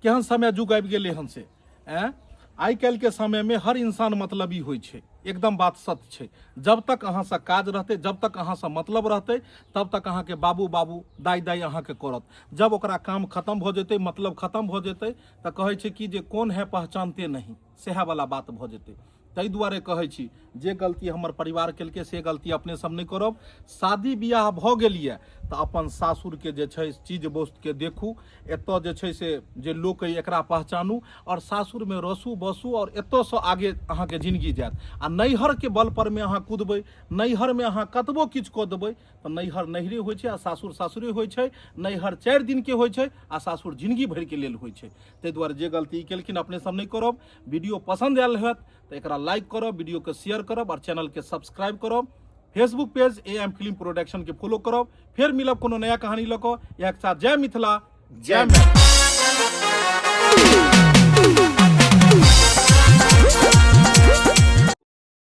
केहन समय जुग आबि गेलै हन से। ऐं आइ काल्हिके समयमे हर इंसान मतलबी होइ छै, एकदम बात सत्य छै। जब तक अहाँसँ काज रहतै, जब तक अहाँसँ मतलब रहतै, तब तक अहाँके बाबू बाबू दाइ दाइ अहाँके करत। जब ओकरा काम खतम भऽ जेतै, मतलब खतम भऽ जेतै, तऽ कहै छै कि जे कोन है पहचानते नहीं, सएह वला बात भऽ जेतै। ताहि दुआरे कहै छी जे गलती हमर परिवार केलकै से गलती अपने सब नहि करब। शादी बियाह भऽ गेल यऽ तऽ अपन सासुरके जे छै चीज वस्तुके देखू, एतऽ जे छै से जे लोक अइ एकरा पहचानू आओर सासुरमे रसू बसू आओर एतऽसँ आगे अहाँके जिनगी जायत। आ नैहरके बल परमे अहाँ कुदबै, नैहरमे अहाँ कतबो किछु कऽ देबै तऽ नैहर नैहरे होइ छै आ सासुर सासुरे होइ छै। नैहर 4 दिनके होइ छै आ सासुर जिनगी भरिके लेल होइ छै। ताहि दुआरे जे गलती केलखिन अपने सब नहि करब। वीडियो पसंद आयल होयत तऽ एकरा लाइक करब, वीडियो के शेयर करब और चैनल के सब्सक्राइब करब। Facebook page A M film production के फॉलो करब। फेर मिलब कोनो नया कहानी लऽ कऽ। इएह के साथ जय मिथिला, जय मैथिली।